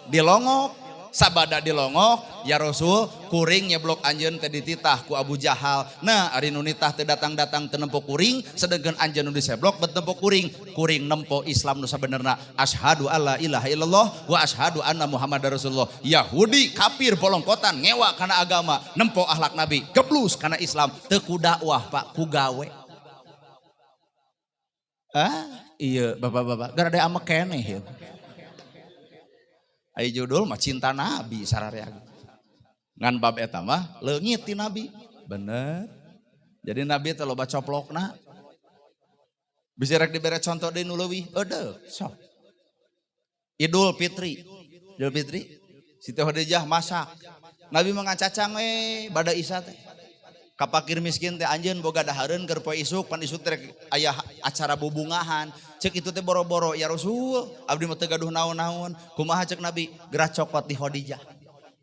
Dilongok, sabada dilongok, ya Rasul, kuring nyeblok anjeun teh dititah ku Abu Jahal. Nah, ari nu nitah teh datang-datang teu nempo kuring, sedengkeun anjeun nu diseblok bet nempo kuring. Kuring nempo Islam nu sabenerna. Asyhadu alla ilaha illallah wa asyhadu anna Muhammadar Rasulullah. Yahudi kafir bolongkotan ngewa kana agama, nempo akhlak Nabi, geblus kana Islam, teu ku dakwah Pak, ku gawe. Ah, iya bapak-bapak, gara ada amek keneh ya. Ai judul mah cinta Nabi sararea. Ngan bab eta mah leungit ti Nabi. Bener. Jadi Nabi teh loba coplokna. Bisa rek dibere contoh deui nu leuwih eudeuh sok. Idul Fitri. Idul Fitri Siti Khadijah masak. Nabi mah ngacacang we bada Isya teh. Ka pakir miskin teh anjeun boga dahareun keur poe isuk pan isuk teh aya acara bubungahan. Cek itu teh boro-boro ya Rasul, abdi mah teu gaduh naon-naon. Kumaha cek Nabi? Gerah cokot di Khadijah.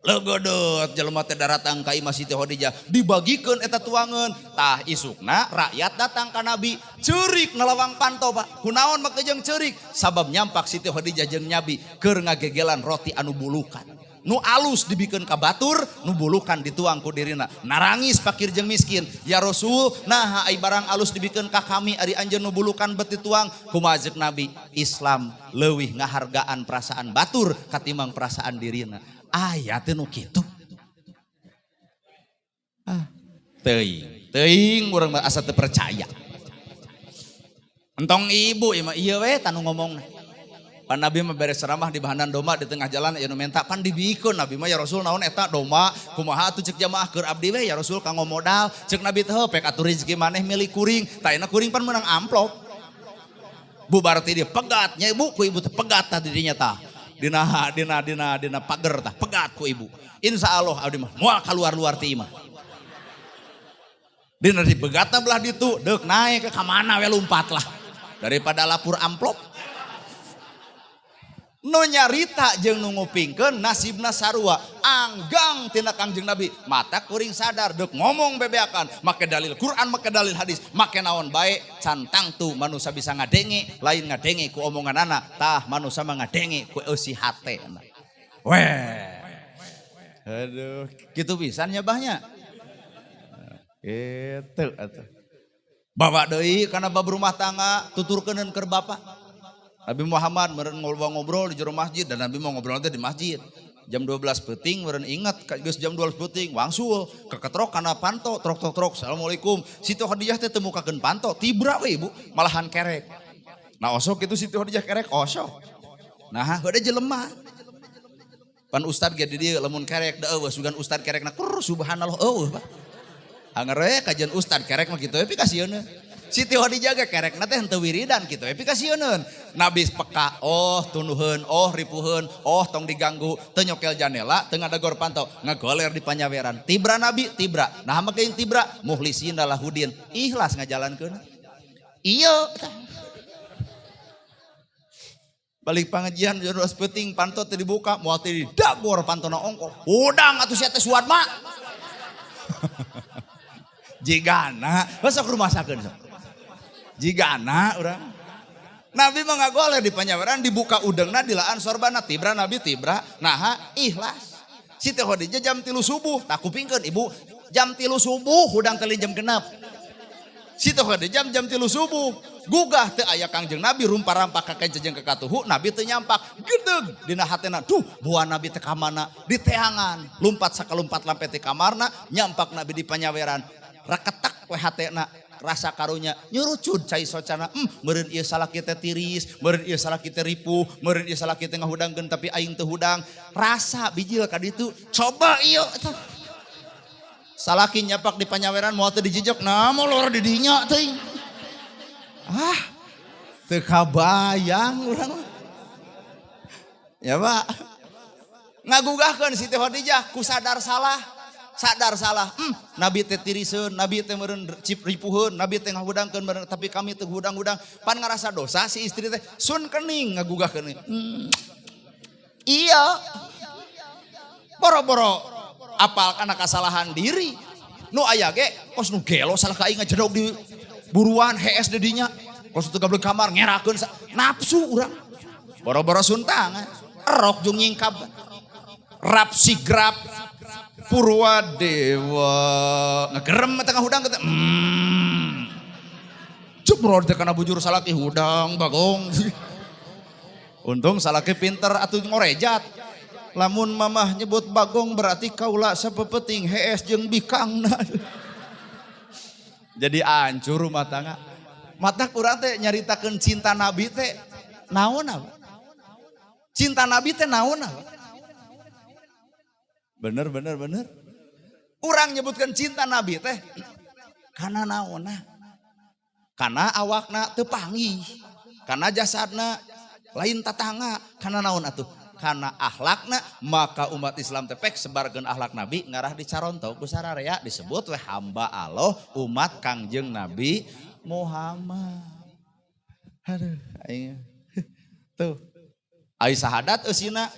Legodeut jelema teh daratang ka imah Siti Khadijah, dibagikeun eta tuangeun. Tah isukna rakyat datang ka Nabi, ceurik nalawang panto Pak. Kunaon make jeung ceurik? Sabab nyampak Siti Khadijah jeung Nabi keur ngagegelan roti anu bulukan. Nu alus dibikeun ka batur, nu bulukan dituang ku dirina. Narangis pakir jeung miskin. Ya Rasul, nah ai barang alus dibikeun ka kami ari anjeun nu bulukan bet dituang. Kumaha ceuk Nabi? Islam leuwih ngahargaan perasaan batur katimbang perasaan dirina. Aya teh nu kitu. Ah, teuing, teuing urang mah asa teu percaya. Entong ibu ieu mah ieu we tanu ngomongna. Pan Nabi mah beres ceramah di bahanan domba di tengah jalan aya nu menta pan dibikeun Nabi mah ya Rasul naon eta domba kumaha atuh cek jamaah keur abdi we ya Rasul kanggo modal cek Nabi teh pek atuh rezeki maneh milik kuring tah ayeuna kuring pan meunang amplop. Bubar ti dieu pegat nya ibu ku ibu teh pegat tah di dinya tah. Dina dina dina dina pager tah pegat ku ibu. Insya Allah abdi mah moal kaluar-luar ti imah. Dina dipegatna belah ditu deuk naik ke kamana we lumpat lah. Daripada lapur amplop. Nu nyarita jeung nu ngupingkeun nasibna sarua anggang tina Kangjeng Nabi mata kuring sadar deuk ngomong bebeakan make dalil Quran make dalil hadis make naon bae can tangtu manusia bisa ngadenge lain ngadenge ku omonganana tah manusia mah ngadenge ku eusi hate. Weh. Aduh, kitu pisan nya bahnya. Kitu atuh. Bawa deui kana bab rumah tangga tuturkeuneun keur bapak. Nabi Muhammad meureun ngobrol-ngobrol di jero masjid dan Nabi mau ngobrol teh di masjid. Jam 12 peuting meureun ingat geus jam 12 peuting wangsul keketrok kana panto trok trok trok assalamualaikum. Siti Khadijah teh teu mukakeun panto tibra we ibu malahan kerek. Nah osok itu Siti Khadijah kerek osok. Nah heueuh jelema. Pan ustad ge di dieu lamun kerek da eueuh sugan ustad kerekna kur subhanallah eueuh Pak. Anger we kajian ustad kerek mah kitu we pikasieun. Siti Khadijah ge kerekna teh henteu wiridan kitu we pikasieuneun. Nabi peka, oh tunduheun, oh ripuheun, oh tong diganggu, teu nyokel janela, teu ngadagor panto, ngagoler di panyaweran. Tibra Nabi, tibra. Nah make yang tibra, mukhlisina lahudin, ikhlas ngajalankeun. Iya. Balik pengajian jam 12 peuting panto teu dibuka, moal teu didagor pantona ongkoh. Udang atuh sia teh suat mah. Jigana, sok rumasakeun sok. Jigana urang. Nabi mah ngagoler di panyaweran dibuka udengna dilaan sorbana tibra Nabi tibra naha ikhlas. Siti Khadijah jam 3 subuh tak kupingkeun ibu jam 3 subuh hudang teh jam 6. Siti Khadijah jam 3 subuh gugah teu aya Kangjeng Nabi rumpa-rampa ka kenca jeung ka katuhu Nabi teu nyampak gedeg dina hatena duh buah Nabi teh ka mana diteangan lumpat sakalumpat lampe teh kamarna nyampak Nabi di panyaweran reketak we hatena rasa karunya nyurucud cai socana meureun ieu salaki teh tiris meureun ieu salaki teh ripuh meureun ieu salaki teh ngahudangkeun tapi aing teu hudang rasa bijil ka ditu coba ieu salaki nyapak di panyaweran moal teu dijejek nah molor di dinya teuing ah teu kabayang urang ya Pak ngagugahkeun Siti Khadijah ku sadar salah sadar salah Nabi teh tiriseun Nabi teh meureun cip ripuheun Nabi teh ngahudangkeun meureun tapi kami teu hudang-hudang pan ngarasa dosa si istri teh sun kening ngagugahkeun iya boro-boro apal kana kasalahan diri. Nu aya ge kos nu gelo salah ka aing ngajedog di buruan hees di dinya. Kos teu gablek kamar ngerakeun nafsu urang. Boro-boro suntangan, erok jeung nyingkab. Rap sigrap Purwadewa ngegerem tengah hudang kata Cuk bro teh kana bujur salaki hudang bagong. Untung salaki pinter atuh ngorejat. Lamun mamah nyebut bagong berarti kaula sapepeting hees jeung bikangna. Jadi hancur rumah tangga. Mata kurang teh nyaritakeun cinta Nabi teh naon apa? Cinta Nabi teh naon apa? Bener bener bener. Urang nyebutkan cinta Nabi teh karena naonna? Karena awakna teu panggih. Karena jasadna lain tatangga, karena naon atuh? Karena akhlakna, maka umat Islam teh pek sebarkeun akhlak Nabi ngarah dicaronto ku sararea disebut we hamba Allah umat Kangjeng Nabi Muhammad. Aduh, aing. Tuh. Ai sahadat eusina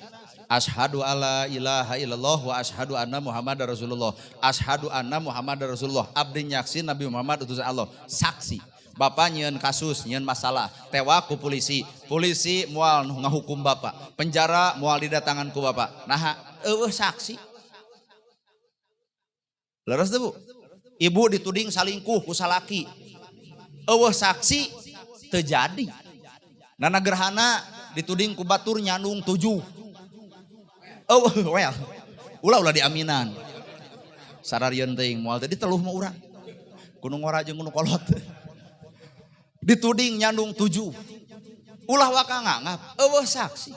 asyhadu alla ilaha illallah wa asyhadu anna Muhammadar Rasulullah. Asyhadu anna Muhammadar Rasulullah. Abdi nyaksi Nabi Muhammad utusan Allah. Saksi. Bapak nyieun kasus, nyieun masalah, tewak ku polisi. Polisi moal ngahukum bapak. Penjara moal didatangan ku bapak. Nah, eueuh saksi. Leres teu, Bu? Ibu dituding salingkuh ku salaki. Eueuh saksi teu jadi. Nana Gerhana dituding ku batur nyandung 7. Eueuh, well. Ulah ulah diaminan. Sararieun teuing moal teh diteluh mah urang. Kudu ngora jeung kudu kolot. Dituding nyandung 7. Ulah waka ngangap, eueuh saksi.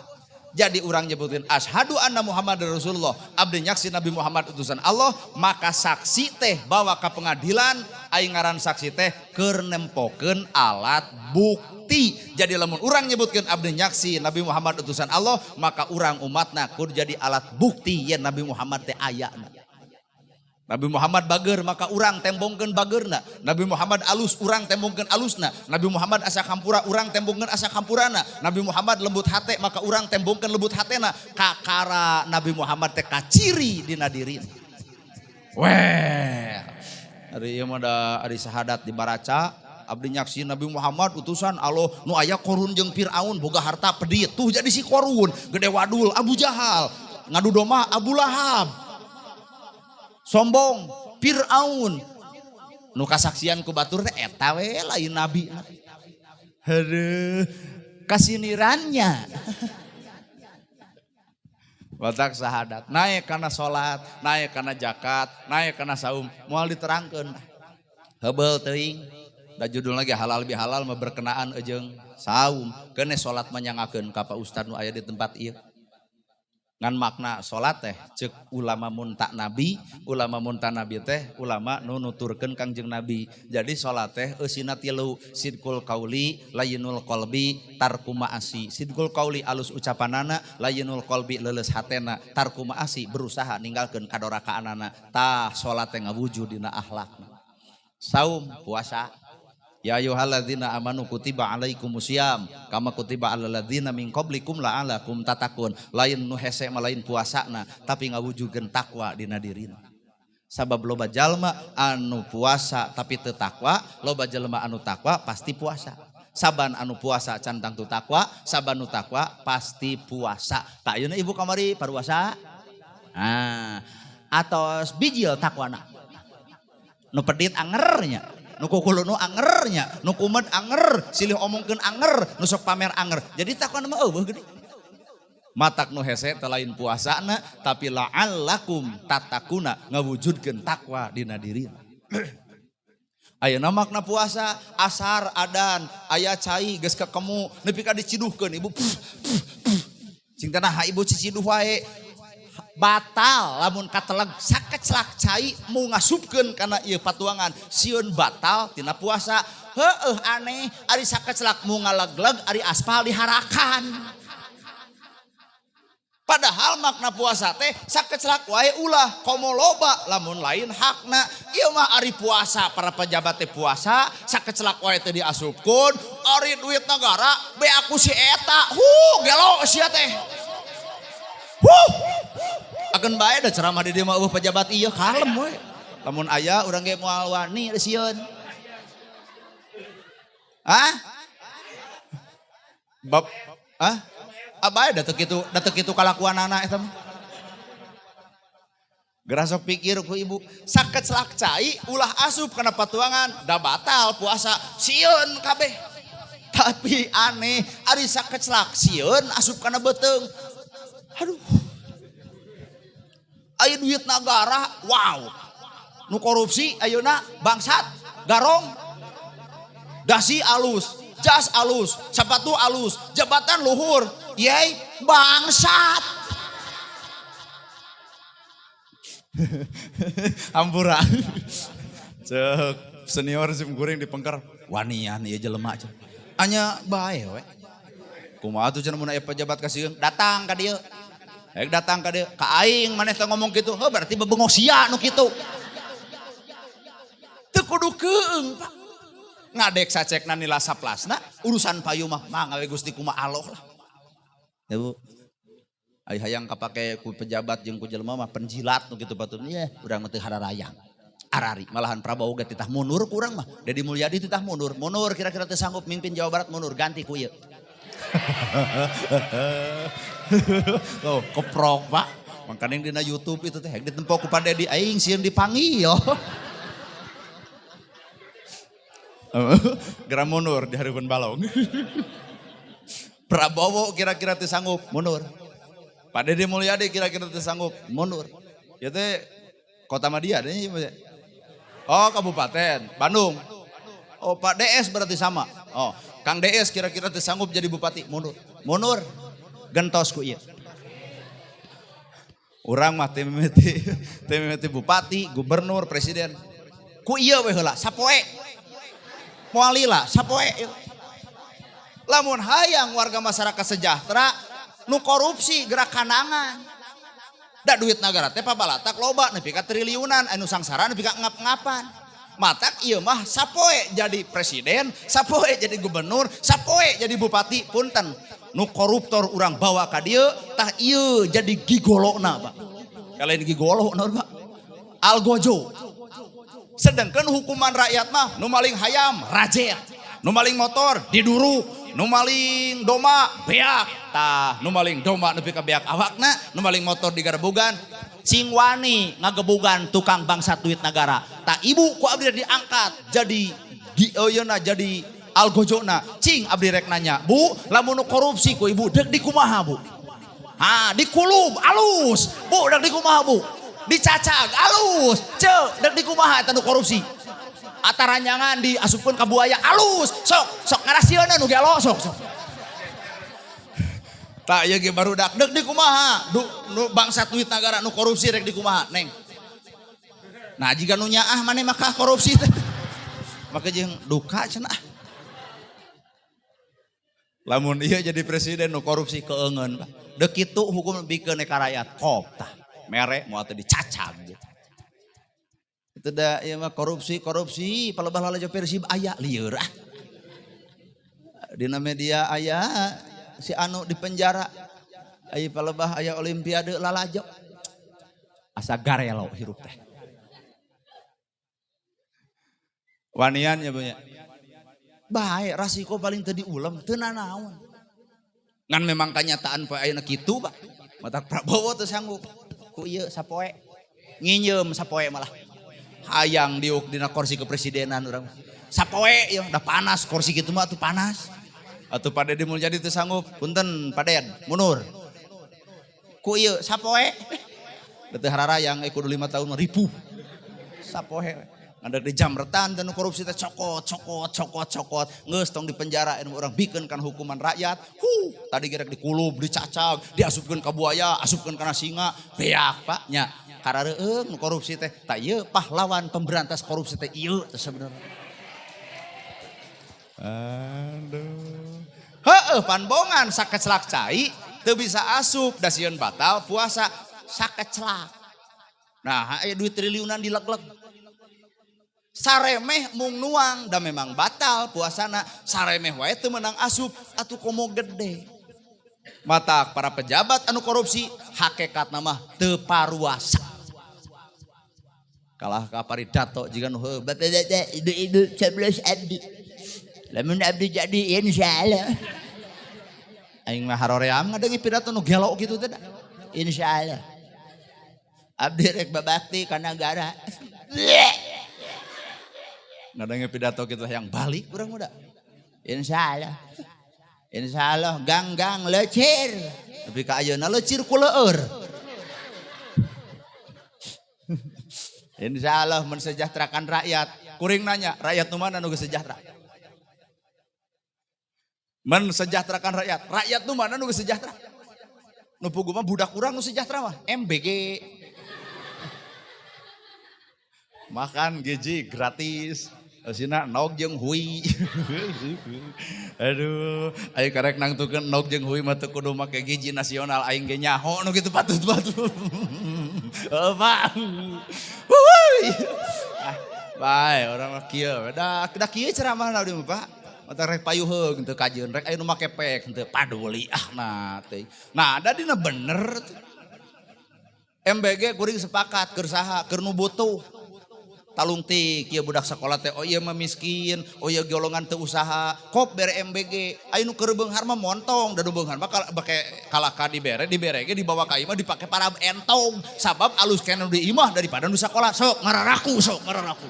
Jadi urang nyebutin asyhadu anna Muhammad Rasulullah, abdi nyaksi Nabi Muhammad utusan Allah, maka saksi teh bawa ke pengadilan, aing ngaran saksi teh keur nempokeun alat bukti. Jadi lamun urang nyebutkeun abdi nyaksi Nabi Muhammad utusan Allah, maka urang umatna kudu jadi alat bukti yen Nabi Muhammad teh ayana. Nabi Muhammad bager maka urang tembongkeun bagerna. Nabi Muhammad alus urang tembongkeun alusna. Nabi Muhammad asa kampura urang tembongkeun asa kampurana. Nabi Muhammad lembut hate maka urang tembongkeun lembut hatena. Kakara Nabi Muhammad teh kaciri dina dirina. Weh. Ari ieu mah da ari sahadat di baraca abdi nyaksi Nabi Muhammad utusan Allah nu aya Korun jeung Firaun boga harta pedit tuh jadi si Korun gede wadul Abu Jahal ngadu domba Abu Lahab. Sombong Firaun nu kasaksian ku batur teh eta we lain nabi. Aduh, kasinirannya. Batak sahadat naik kana salat, naik kana zakat, naik kana saum, moal diterangkeun. Heubeul teuing. Da judul lagi halal bihalal mah berkenaan jeung saum. Keune salat manyangakeun ka Pak Ustad nu aya di tempat ieu. Ngan makna salat teh ceuk ulama mun ta nabi, ulama mun ta nabi teh ulama nu nuturkeun Kangjeng Nabi. Jadi salat teh eusina tilu, sidqul qauli, layyinul qalbi, tarku ma'asi. Sidqul qauli alus ucapanana, layyinul qalbi leuleus hatena, tarku ma'asi berusaha ninggalkeun kadorakaanana. Tah salat teh ngawujud dina akhlakna. Saum puasa. Ya ayyuhalladzina amanu kutiba alaikumusiyam kama kutiba alal ladzina min qablikum la'alakum tatakun. Lain nu hese mah lain puasana tapi ngawujudkeun takwa dina dirina. Sabab loba jalma anu puasa tapi teu takwa, loba jalma anu takwa pasti puasa. Saban anu puasa can tangtu takwa, saban nu takwa pasti puasa. Tak ayeuna ibu kamari paruasa? Nah, atos bijil takwana. Nu pedit angernya. Nu kukulu nu angernya, nu kumed anger, silih omongkeun anger, nu sok pamer anger. Jadi takwana mah eueuh gede. Matak nu hese teh lain puasana, tapi la'allakum tatakuna ngawujudkeun takwa dina dirina. Ayeuna makna puasa asar adan aya cai geus kekemu nepi ka diciduhkeun ibu. Cing teh naha ibu ciciduh wae. Batal lamun kateleg sakecelak cai mau ngasupkeun kana ieu patuangan sieun batal tina puasa. Heueuh aneh ari sakecelak mau ngalegleg ari aspal diharakan. Padahal makna puasa teh sakecelak wae ulah komo loba lamun lain hakna. Ieu mah ari puasa para pejabat teh puasa sakecelak wae teh diasupkeun ari duit negara be aku si eta. Huh gelo sia teh. Huh. Akan bae da ceramah di dieu mah eueuh pejabat ieu kalem we. Lamun aya urang ge moal wani sieun. Hah? Bab ah? Abae da teu kitu, da teu kitu kalakuanana eta mah. Geura sok pikir ku ibu, sakecelak cai ulah asup kana patuangan, da batal puasa, sieun kabeh. Tapi aneh, ari sakecelak sieun asup kana beuteung. Aduh. Aya duit nagara, wow. Nu korupsi ayeuna bangsat, garong. Dasi alus, jas alus, sepatu alus, jabatan luhur, yey bangsat. Hampura. Cek senior sim kuring di pengker, wanian ieu jelema cek. Anya bae we. Kumaha tuh cenah mun aya pejabat kasieun, datang ka dieu. Rek datang ka dieu, ka aing maneh teh ngomong kitu, heuh berarti bebengok sia nu kitu. Teu kudu keung, Pak. Ngadek sacekna nila saplasna, urusan payu mah mangga we Gusti kumaha Allah lah. Ya Bu. Ai hayang kapake ku pejabat jeung ku jelema mah penjilat nu kitu batur. Yeh, urang mah teu hararayang. Arari malahan Prabowo ge titah mundur ku urang mah. Dedi Mulyadi titah mundur. Mundur kira-kira teu sanggup mimpin Jawa Barat mundur ganti ku ieu. Tuh, keprok Pak. Mangkaning dina YouTube itu teh ditempo ku Pak Dedi aing sieun dipanggil. Geura mundur di hareupeun balong. Prabowo kira-kira teu sanggup mundur. Pak Dedi Mulyadi kira-kira teu sanggup mundur. Ieu teh kota Madia deh. Oh, kabupaten Bandung. Oh, Pak DS berarti sama. Oh, Kang DS kira-kira teu sanggup jadi bupati mundur. Mundur. Gentos ku ieu. Urang mah teu mimiti bupati, gubernur, presiden. Ku ieu we heula sapoe. Moal lila sapoe. Lamun hayang warga masyarakat sejahtera nu korupsi gerak kanangan. Da duit nagara teh pabalatak loba nepi ka triliunan anu sangsara nepi ka ngap-ngapan. Matak ieu mah sapoe jadi presiden, sapoe jadi gubernur, sapoe jadi bupati, punten. Nu koruptor urang bawa ka dieu tah ieu jadi gigolona, Pak. Kalain gigolo naon, Pak? Algojo. Sedangkan hukuman rakyat mah nu maling hayam rajet, nu maling motor diduruk, nu maling domba beak. Tah, nu maling domba nepi ka beak awakna, nu maling motor digarebogan, cing wani ngagebugan tukang bangsat duit nagara. Tah ibu ku abdi diangkat jadi gieuna jadi algojona. Cing abdi rek nanya, Bu, lamun nu korupsi ku ibu deuk dikumaha, Bu? Ha, dikulub alus. Bu, deuk dikumaha, Bu? Dicacag alus. Ceu, deuk dikumaha eta nu korupsi? Ataranyangan diasupkeun ka buaya alus. Sok, sok ngarasieuna nu gelo sok, sok. Tah ieu ge barudak deuk dikumaha? Nu bangsat duit nagara nu korupsi rek dikumaha, Neng? Nah, jiga nu nyaah maneh mah korupsi teh. Maka jeung duka cenah. Lamun ieu jadi presiden nu korupsi keungeun, Pak. Deuk kitu hukum bikeun ka rakyat kop tah. Mere moal teh dicacag gitu. Itu da ieu mah korupsi, korupsi palebah lalajo Persib aya lieur ah. Dina media aya si anu di penjara. Aya palebah aya olimpiade lalajo. Asa garelo hirup teh. Wanian ya Bu ya. Bae rasiko paling teu diulem teu nanaon. Ngan memang kanyataan poe ayeuna kitu, Pak. Matak Prabowo teu sanggup. Ku ieu sapoe nginjeum sapoe malah. Hayang diuk dina kursi kepresidenan urang. Sapoe ieu da panas kursi kitu mah atuh panas. Atuh Pak Dedi Mulyadi teu sanggup, punten Pak Ded, mundur. Ku ieu sapoe. Da teu hararayang kudu 5 tahun mah ripuh. Sapoe. Ada di jamretan dan korupsi teh cokot, cokot, cokot, cokot. Geus tong di penjara anu urang bikeun kan hukuman rakyat. Huh, tadi gerek dikulub, dicacag, diasupkeun ka buaya, asupkeun kana singa, beak Pak nya. Karareueung nu korupsi teh. Tah ieu pahlawan pemberantas korupsi teh ieu teh sebenarnya. Aduh. Heueuh panbongan sakecelak cai teu bisa asup da sieun batal puasa sakecelak. Nah, aya duit triliunan dileg-leg. Saremeh mung nuang da memang batal puasana, saremeh wae teu meunang asup atuh komo gede. Matak para pejabat anu korupsi hakikatna mah teu paruasa. Kalah ka paridato jiga nu heuh. Bapak-bapak, ibu-ibu, coblos abdi. Lamun abdi jadi insya Allah. Aing mah haroream ngadengi pidato nu gelo kitu teh da. Insya Allah. Abdi rek babakti ka nagara. Ngadengi pidato kitu yang balik urang muda. Insya Allah. Insya Allah gang-gang lecir. Tapi ka ayeuna lecir ku leur. Insya Allah mensejahterakan rakyat. Kuring nanya, rakyat nu mana nu geus sejahtera? Mensejahterakan rakyat. Rakyat nu mana nu geus sejahtera? Nu puguh mah budak urang nu sejahtera mah MBG. Makan gizi gratis. Eusina nog jeung hui. Aduh, aing karek nangtukeun nog jeung hui mah teu kudu make gizi nasional, aing ge nyaho nu kitu patut-patut. Heuh, Pak. Wuih. Ah, bae urang mah kieu. Da kieu ceramahna abdi mah, Pak. Mata rek payuheung teu kajeun, rek aya nu make pek teu paduli ah na teuing. Nah, da dina bener tuh. MBG kuring sepakat keur saha, keur nu butuh. Talungtik ieu budak sekolah teh, oh ieu mah miskin, oh ieu golongan teu usaha, kop bere MBG. Aya nu keur beunghar mah montong, da nu beunghar mah bake kalaka dibere, dibere ge dibawa ka imah dipake parab entong. Sabab alus keneh nu di imah daripada nu sakola. Sok ngararaku, sok ngararaku.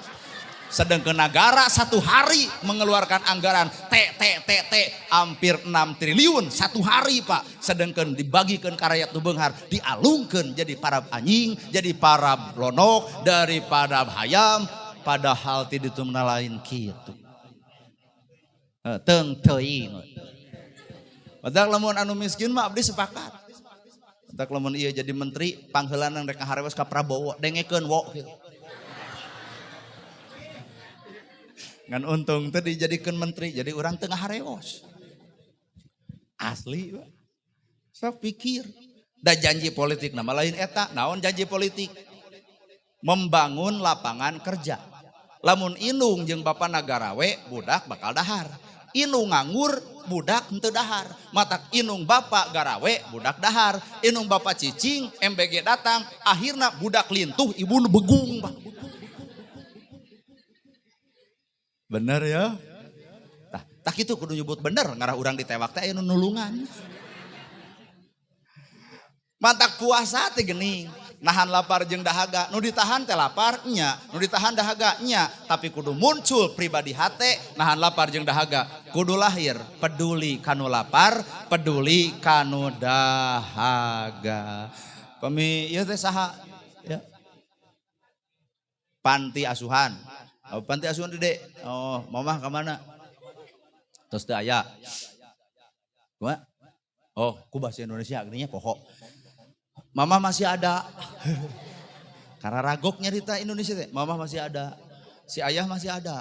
Sedangkan negara satu hari mengeluarkan anggaran T, T, T, T hampir 6 triliun satu hari Pak. Sedangkan dibagikan ke rakyat nu beunghar, dialungkeun jadi para anjing, jadi para lonok, daripada hayam, padahal ti ditu lain kitu. Teung teuing. Padahal lamun anu miskin mah abdi sepakat. Padahal lamun ieu jadi menteri pangheulanan rek ngaharewos ka Prabowo, dengekeun wo kitu. Ngan untung teh dijadikan menteri, jadi orang tengah hareos. Asli, Pak. Sok pikir. Da janji politik nama lain eta, naon janji politik? Membangun lapangan kerja. Lamun indung jeung bapa nagarawe, budak bakal dahar. Indung nganggur, budak henteu dahar. Matak indung bapa garawe, budak dahar. Indung bapa cicing, MBG datang, akhirna budak lintuh, ibu nu begung, Pak. Bener ya? Tah, tak itu kudu nyebut bener, ngarah urang ditewak teh aya nu nulungan. Mantak puasa teh geuning, nahan lapar jeung dahaga, nu ditahan teh lapar nya, nu ditahan dahaga nya, tapi kudu muncul pribadi hate nahan lapar jeung dahaga, kudu lahir peduli kanu lapar, peduli kanu dahaga. Pami ieu teh saha? Ya. Panti asuhan. Oh, panti asuhan dede. Oh, mamah ka mana? Terus teu aya. Kumaha? Oh, ku bahasa Indonesia geuning nya poho. Mamah masih ada. Karena ragok nyarita Indonesia teh. Mamah masih ada. Si ayah masih ada.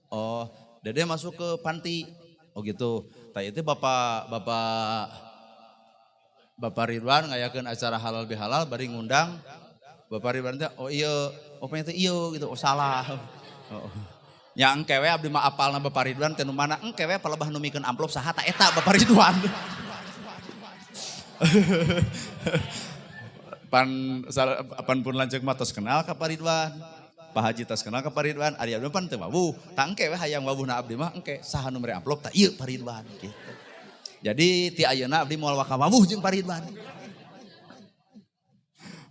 Oh, dede masuk ke panti. Oh gitu. Tah itu Bapak Ridwan ngayakeun acara halal bihalal bari ngundang Bapak Ridwan teh, oh iya, oh pengen teh iya gitu, oh salah. Oh. Ya engke we abdi mah apalna Bapak Ridwan teh nu mana engke we palebah nu mikeun amplop saha ta eta Bapak Ridwan. Pan pun lanceuk mah tos kenal ka Pak Ridwan. Pak Haji tos kenal ka Pak Ridwan, ari abdi mah pan teu wawuh. Tah engke we hayang wawuhna abdi mah engke saha nu mere amplop tah ieu Pak Ridwan gitu. Jadi ti ayeuna abdi moal waka wawuh jeung Pak Ridwan.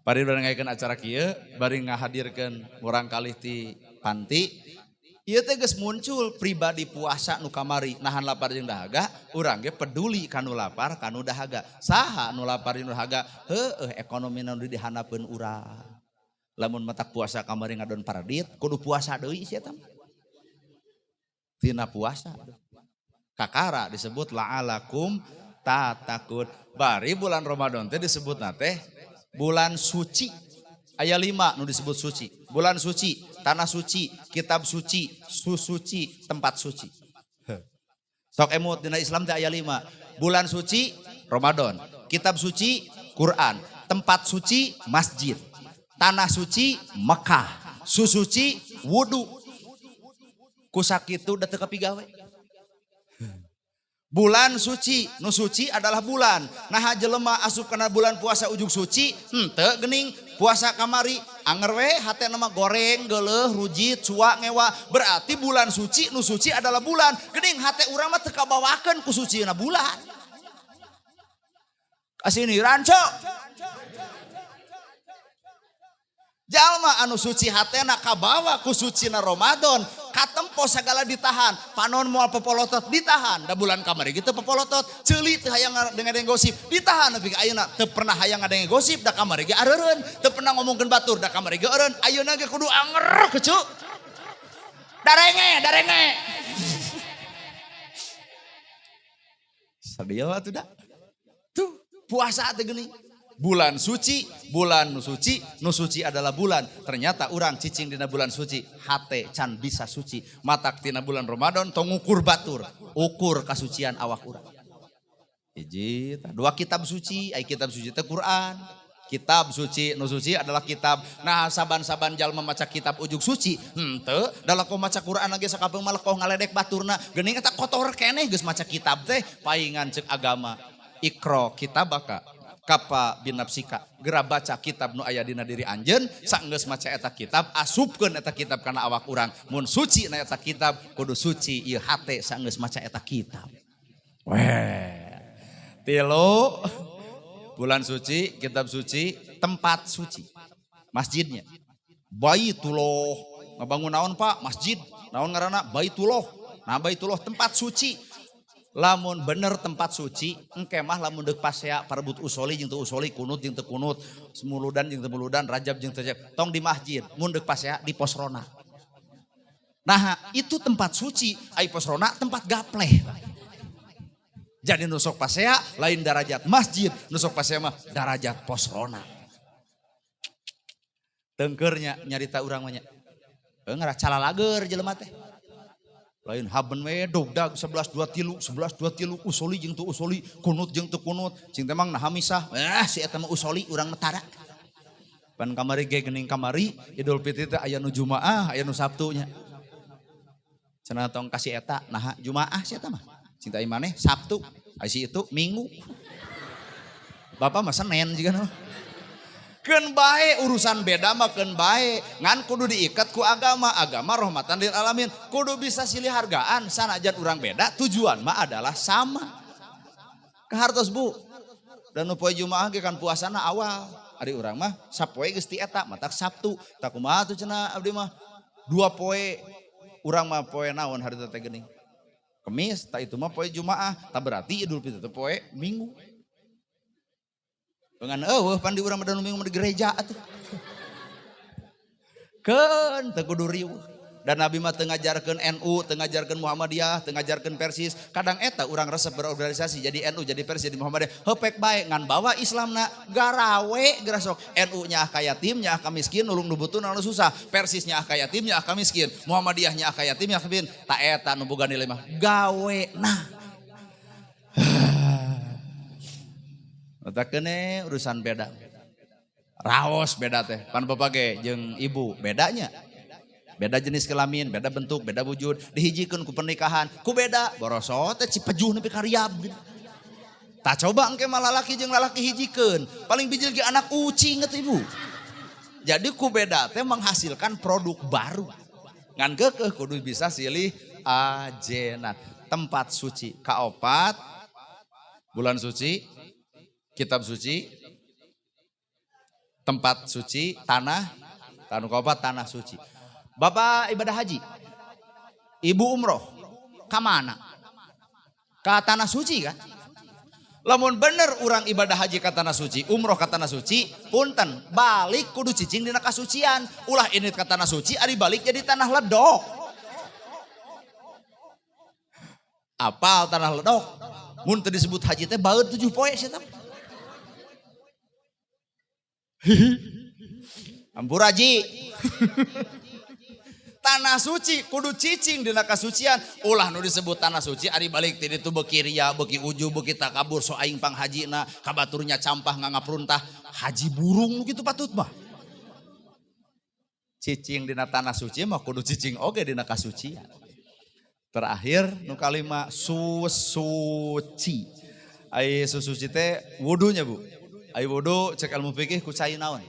Pak Ridwan ngayakeun acara kieu bari ngahadirkeun murang kalih ti panti. Ieu teh geus muncul pribadi puasa nu kamari nahan lapar jeung dahaga, urang ge peduli kanu lapar kanu dahaga. Saha nu lapar jeung dahaga? Heueuh ekonomi nu dihanapeun urang. Lamun matak puasa kamari ngadon paradit, kudu puasa deui sia teh. Tina puasa. Kakara disebut la'alakum tatakun. Bari bulan Ramadan teh disebutna teh bulan suci. Aya 5 nu disebut suci. Bulan suci, tanah suci, kitab suci, susuci, tempat suci. Sok emut dina Islam teh aya 5. Bulan suci Ramadan, kitab suci Quran, tempat suci masjid, tanah suci Mekah, susuci wudu. Kusakitu da teu kapigawe. Bulan suci, nu suci adalah bulan. Nah jelema asup kana bulan puasa ujug suci, henteu geuning puasa kamari Anger we hatena mah goreng, geuleuh, rujit, cuak, ngewa. Berarti bulan suci, nu suci adalah bulan. Geuning hate urang mah teu kabawakeun ku sucina bulan. Kasiniran cok. Jalma anu suci hatena kabawa ku sucina Ramadan, katempo sagala ditahan, panon moal popolotot ditahan, da bulan kamari gitu popolotot, ceuli teu hayang ngadenge gosip, ditahan nepi ka ayeuna teu pernah hayang ngadenge gosip da kamari ge areureun, teu pernah ngomongkeun batur da kamari ge eureun, ayeuna ge kudu anger keceu. Darenge, darenge. Sadio atuh da. Tuh puasa teh geuning. Bulan suci, bulan nu suci, nu suci adalah bulan. Ternyata urang cicing dina bulan suci, hate can bisa suci. Matak tina bulan Ramadan tong ngukur batur, ukur kasucian awak urang. Hiji, dua kitab suci, ai kitab suci teh Quran. Kitab suci, nu suci adalah kitab. Nah, saban-saban jalma maca kitab ujug suci, henteu, da lakoh maca Quran lagi sakapeung mah lekoh ngaledek baturna. Geuning eta kotor keneh geus maca kitab teh paingan ceuk agama. Iqra kitabaka kapa binafsika, geura baca kitab nu aya dina diri anjeun, saenggeus maca eta kitab asupkeun eta kitab kana awak urang. Mun suci na eta kitab kudu suci ieu hate saenggeus maca eta kitab. Weh. Tilu bulan suci, kitab suci, tempat suci. Masjidnya. Baitullah. Ngabangun naon Pak? Masjid. Naon ngaranna? Baitullah. Nah Baitullah tempat suci. Lamun bener tempat suci, engke mah lamun deuk pasea parebut usoli jeung teu usoli, kunut jeung teu kunut, muludan jeung teu muludan, rajab jeung teu rajab, tong di masjid, mun deuk pasea di pos rona. Nah, itu tempat suci, ai pos rona tempat gapleh. Jadi nusok pasea lain darajat masjid, nusok pasea mah darajat pos rona. Tengkernya nyarita urang mah nya. Ngarah calalager jelema teh. Lain haben we dogdag 11 2 3, 11 2 3 usoli jeung teu usoli, kunut jeung teu kunut, cing teh mang naha misah. Si eta mah usoli urang mah tara. Pan kamari ge geuning kamari Idul Fitri teh aya nu Jumaah, aya nu Sabtu nya. Cenah tong kasih eta naha Jumaah si eta mah. Cing teh maneh Sabtu, ai si itu Minggu. Bapak mah Senin juga mah. Keun bae urusan beda mah keun bae, ngan kudu diikat ku agama, agama rahmatan lil alamin, kudu bisa silih hargaan sanajan urang beda, tujuan mah adalah sama. Kahartos Bu. Dan nu poe Jumaah ge kan puasana awal. Ari urang mah sapoe geus ti eta, matak Sabtu. Tak kumaha tuh cenah abdi mah. Dua poe urang mah poe naon hari teh geuning. Kemis, tak itu mah poe Jumaah, tak berarti Idul Fitri teh poe Minggu. Dengan eueuh pan di urang mah minggu di gereja atuh. Keun teu kudu riweuh. Dan Nabi mah teu ngajarkeun NU, teu ngajarkeun Muhammadiyah, teu ngajarkeun Persis. Kadang eta urang resep berorganisasi jadi NU, jadi Persis, jadi Muhammadiyah. Heupek bae ngan bawa Islamna garawe geura sok. NU nyaah ka yatim, nyaah ka miskin, nulung nu butuh, nulung nu susah. Persis nyaah ka yatim, nyaah ka miskin. Muhammadiyah nyaah ka yatim, nyaah ka miskin. Ta eta nu boga nilai mah gawe nah. Otak kene urusan beda. Raos beda teh. Pan bapak ge jeung ibu bedanya. Beda jenis kelamin, beda bentuk, beda wujud. Dihijikeun ku pernikahan, ku beda. Borosot teh cipejuh nepi ka riab. Tak coba engke mah lalaki jeung lalaki hijikeun. Paling bijil ge anak ucing atuh ibu. Jadi ku beda teh menghasilkan produk baru. Ngan keukeuh kudu bisa silih ajenan. Tempat suci kaopat, bulan suci, kitab suci, tempat suci, tanah, tanah kaopat tanah suci. Bapak ibadah haji, ibu umroh, ka mana? Ka tanah suci kan? Lamun bener urang ibadah haji ka tanah suci, umroh ka tanah suci, punten, balik kudu cicing dina kasucian. Ulah ini ka tanah suci, ari balik jadi tanah ledok. Apal tanah ledok? Mun teu disebut haji teh baeud 7 poe sia teh. Ampura haji. Tanah suci kudu cicing dina kasucian. Ulah nu disebut tanah suci ari balik ti ditu beuki ria, beuki ujub, beuki takabur so aing panghajina, kabaturnya campah ngangapruntah, haji burung nu kitu patut mah. Cicing dina tanah suci mah kudu cicing oge dina kasucian. Terakhir nu kalima susuci. Ai susuci teh wudunya Bu. Ai wudu cek ilmu fikih ku cai naon?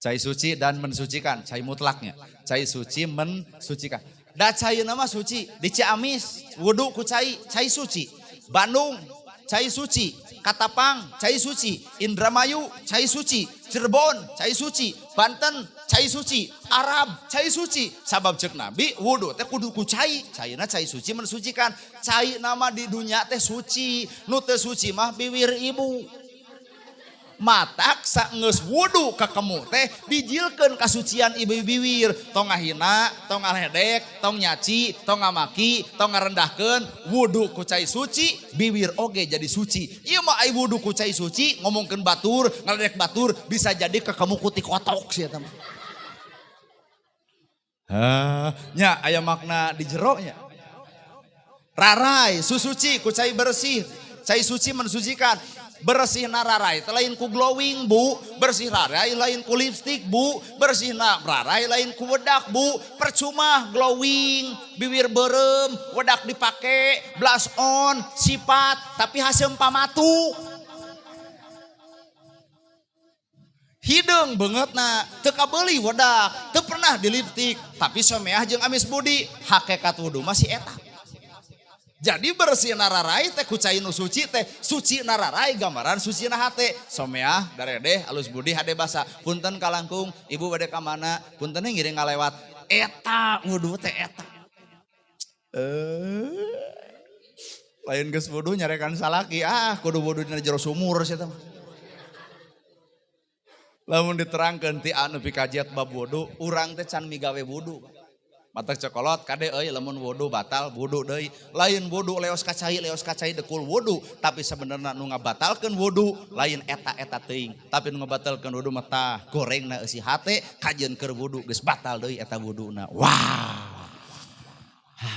Cai suci dan mensucikan, cai mutlaknya. Cai suci mensucikan. Da cai nama suci di Ciamis wudu ku cai, cai suci. Bandung cai suci, Katapang cai suci, Indramayu cai suci, Cirebon cai suci, Banten cai suci, Arab cai suci. Sabab cek Nabi wudu teh kudu ku cai, caina cai suci mensucikan. Cai nama di dunia teh suci, nu teu suci mah biwir ibu. Matak saenggeus wudu kakemu teh bijilkeun kasucian ibu biwir, tong ngahina, tong ngaledek, tong nyaci, tong ngamaki, tong ngarendahkeun. Wudu ku cai suci, biwir oge jadi suci. Ieu mah ai wudu ku cai suci ngomongkeun batur, ngaledek batur, bisa jadi kakemu ku tikotok sia eta mah. Hah, nya aya makna di jero nya. Rarai susuci ku cai bersih, cai suci mensucikan. Bersih nararai lain ku glowing bu, bersih rarai lain ku lipstick bu, bersih nararai lain ku wedak bu. Percuma glowing, bibir berem, wedak dipake, blush on, sifat, tapi hasil pamatu. Hideung beungeutna, teu kabeuli wedak, teu pernah di lipstick, tapi someah jeung amis budi, hakikat wudu masih eta. Jadi bersih nararai teh ku cai nu suci teh, suci nararai gambaran suci na hate. Someah daredeh alus budi hade basa. Punten kalangkung, ibu bade ka mana? Punten ngiring ngalewat. Eta wudu teh eta. Lain geus wudu nyarekan salaki, ah kudu wudu dina jero sumur sia teh. Lamun diterangkeun ti anu pikajiat bab wudu, urang teh can migawe wudu. Matak cokolot kade euy lamun wudu batal wudu deui. Lain wudu leos ka cai dekul wudu, tapi sebenarnya nu ngabatalkeun wudu lain eta-eta teuing, tapi nu ngabatalkeun wudu mah tah gorengna eusi hate kajeun keur wudu geus batal deui eta wuduna. Wah.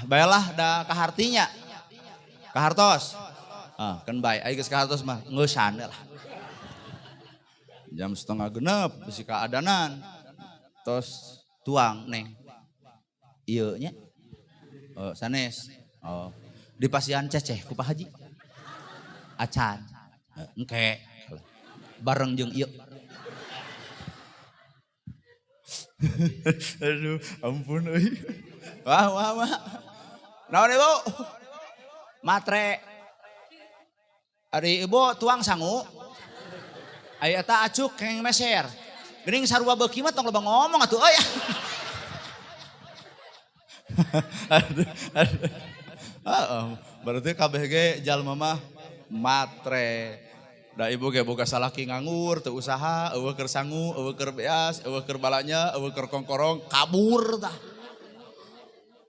Baelah da kahartinya. Kahartos. Ah, keun bae ai geus kahartos mah ngeusan lah. Jam 5:30 bisi kaadanan. Tos tuang neng. Ieu nya. Oh, sanes. Oh, di pasian ceceh ku Pak Haji. Acan. Engke. Bareng jeung ieu. Aduh, ampun euy. Wah, wah, wah. Naon ibu? Matre. Ari ibu tuang sangu. Aya eta acuk keng meser. Geuning sarua beuki mah tong loba ngomong atuh euy. Aduh, aduh. Heeh, berarti kabeh ge jalma mah matre. Da ibu ge boga salaki nganggur, teu usaha, eueuh keur sangu, eueuh keur beas, eueuh keur balanya, eueuh keur kongkorong, kabur tah.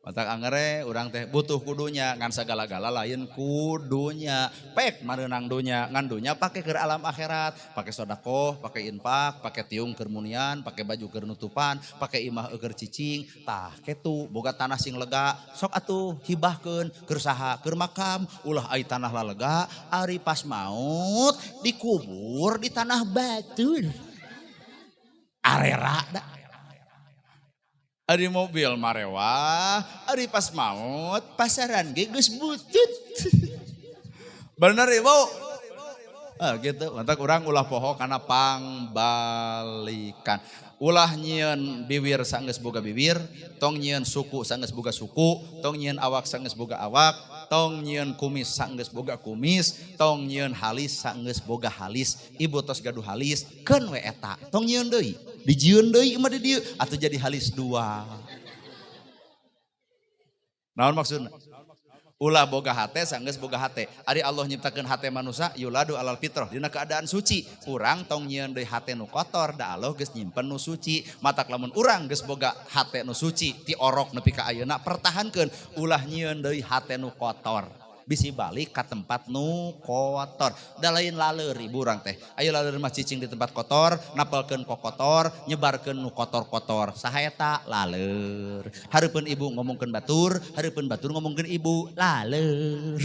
Matak angere urang teh butuh kudunya, ngan sagala-gala lain kudunya. Pek mareunang dunya, ngan dunya pake keur alam akhirat, pake sodakoh, pake infak, pake tiung keur munian, pake baju keur nutupan, pake imah keur cicing. Tah ketu boga tanah sing lega, sok atuh hibahkeun keur saha, keur makam, ulah ai tanah lalega, ari pas maut dikubur di tanah batur. Arera da. Ari mobil marewah, ari pas maut pasaran ge geus butut. Bener ibu? Ah gitu, mantak urang ulah poho kana pangbalikan. Ulah nyieun biwir sanggeus boga biwir, tong nyieun suku sanggeus boga suku, tong nyieun awak sanggeus boga awak, tong nyieun kumis sanggeus boga kumis, tong nyieun halis sanggeus boga halis. Ibu tos gaduh halis, keun we eta, tong nyieun deui. Dijieun deui mah di dieu atuh jadi halis dua. Naon maksudna? Ulah boga hate sanggeus boga hate. Ari Allah nyiptakeun hate manusia yuladu alal fitrah dina keadaan suci. Urang tong nyieun deui hate nu kotor da Allah geus nyimpen nu suci. Matak lamun urang geus boga hate nu suci ti orok nepi ka ayeuna pertahankeun ulah nyieun deui hate nu kotor. Bisi balik ka tempat nu kotor. Da lain laleur ibu urang teh. Ayo laleur mah cicing di tempat kotor, napelkeun ko kotor, nyebarkeun nu kotor-kotor. Saha eta? Laleur. Hareupeun ibu ngomongkeun batur, hareupeun batur ngomongkeun ibu, laleur.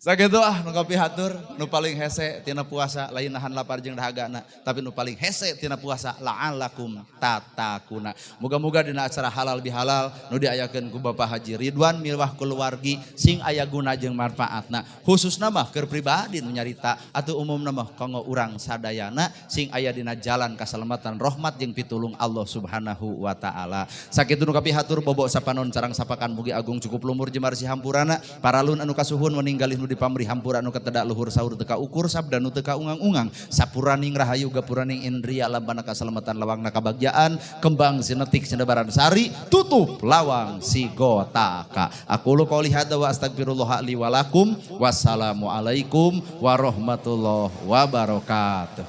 Sakitu ah nu kapihatur. Nu paling hese tina puasa lain nahan lapar jeung dahagana, tapi nu paling hese tina puasa la'allakum tattaquna. Muga-muga dina acara halal bihalal nu diayakeun ku Bapak Haji Ridwan miwah keluargi sing aya guna jeung manfaatna, khususna mah keur pribadi nu nyarita atau umumna mah kanggo urang sadayana, sing aya dina jalan kasalamatan, rahmat jeung pitulung Allah Subhanahu wa taala. Sakitu nu kapihatur, bobok sapanon carang sapakan, mugi agung cukup lumur jemar sihampurana. Paralun anu kasuhun meninggalih nu dipamri hampura nu katedak luhur, saur teu kaukur, sabda nu teu kaungang-ungang. Sapuraning rahayu, gapuraning indria, lambana kasalamatan, lawangna kabagjaan, kembang sinetik sinebaran sari, tutup lawang sigotaka. Aqulu qouli hadza wa astagfirullah li wa lakum. Wassalamualaikum warahmatullahi wabarakatuh.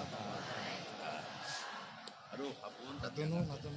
Aduh, ampun.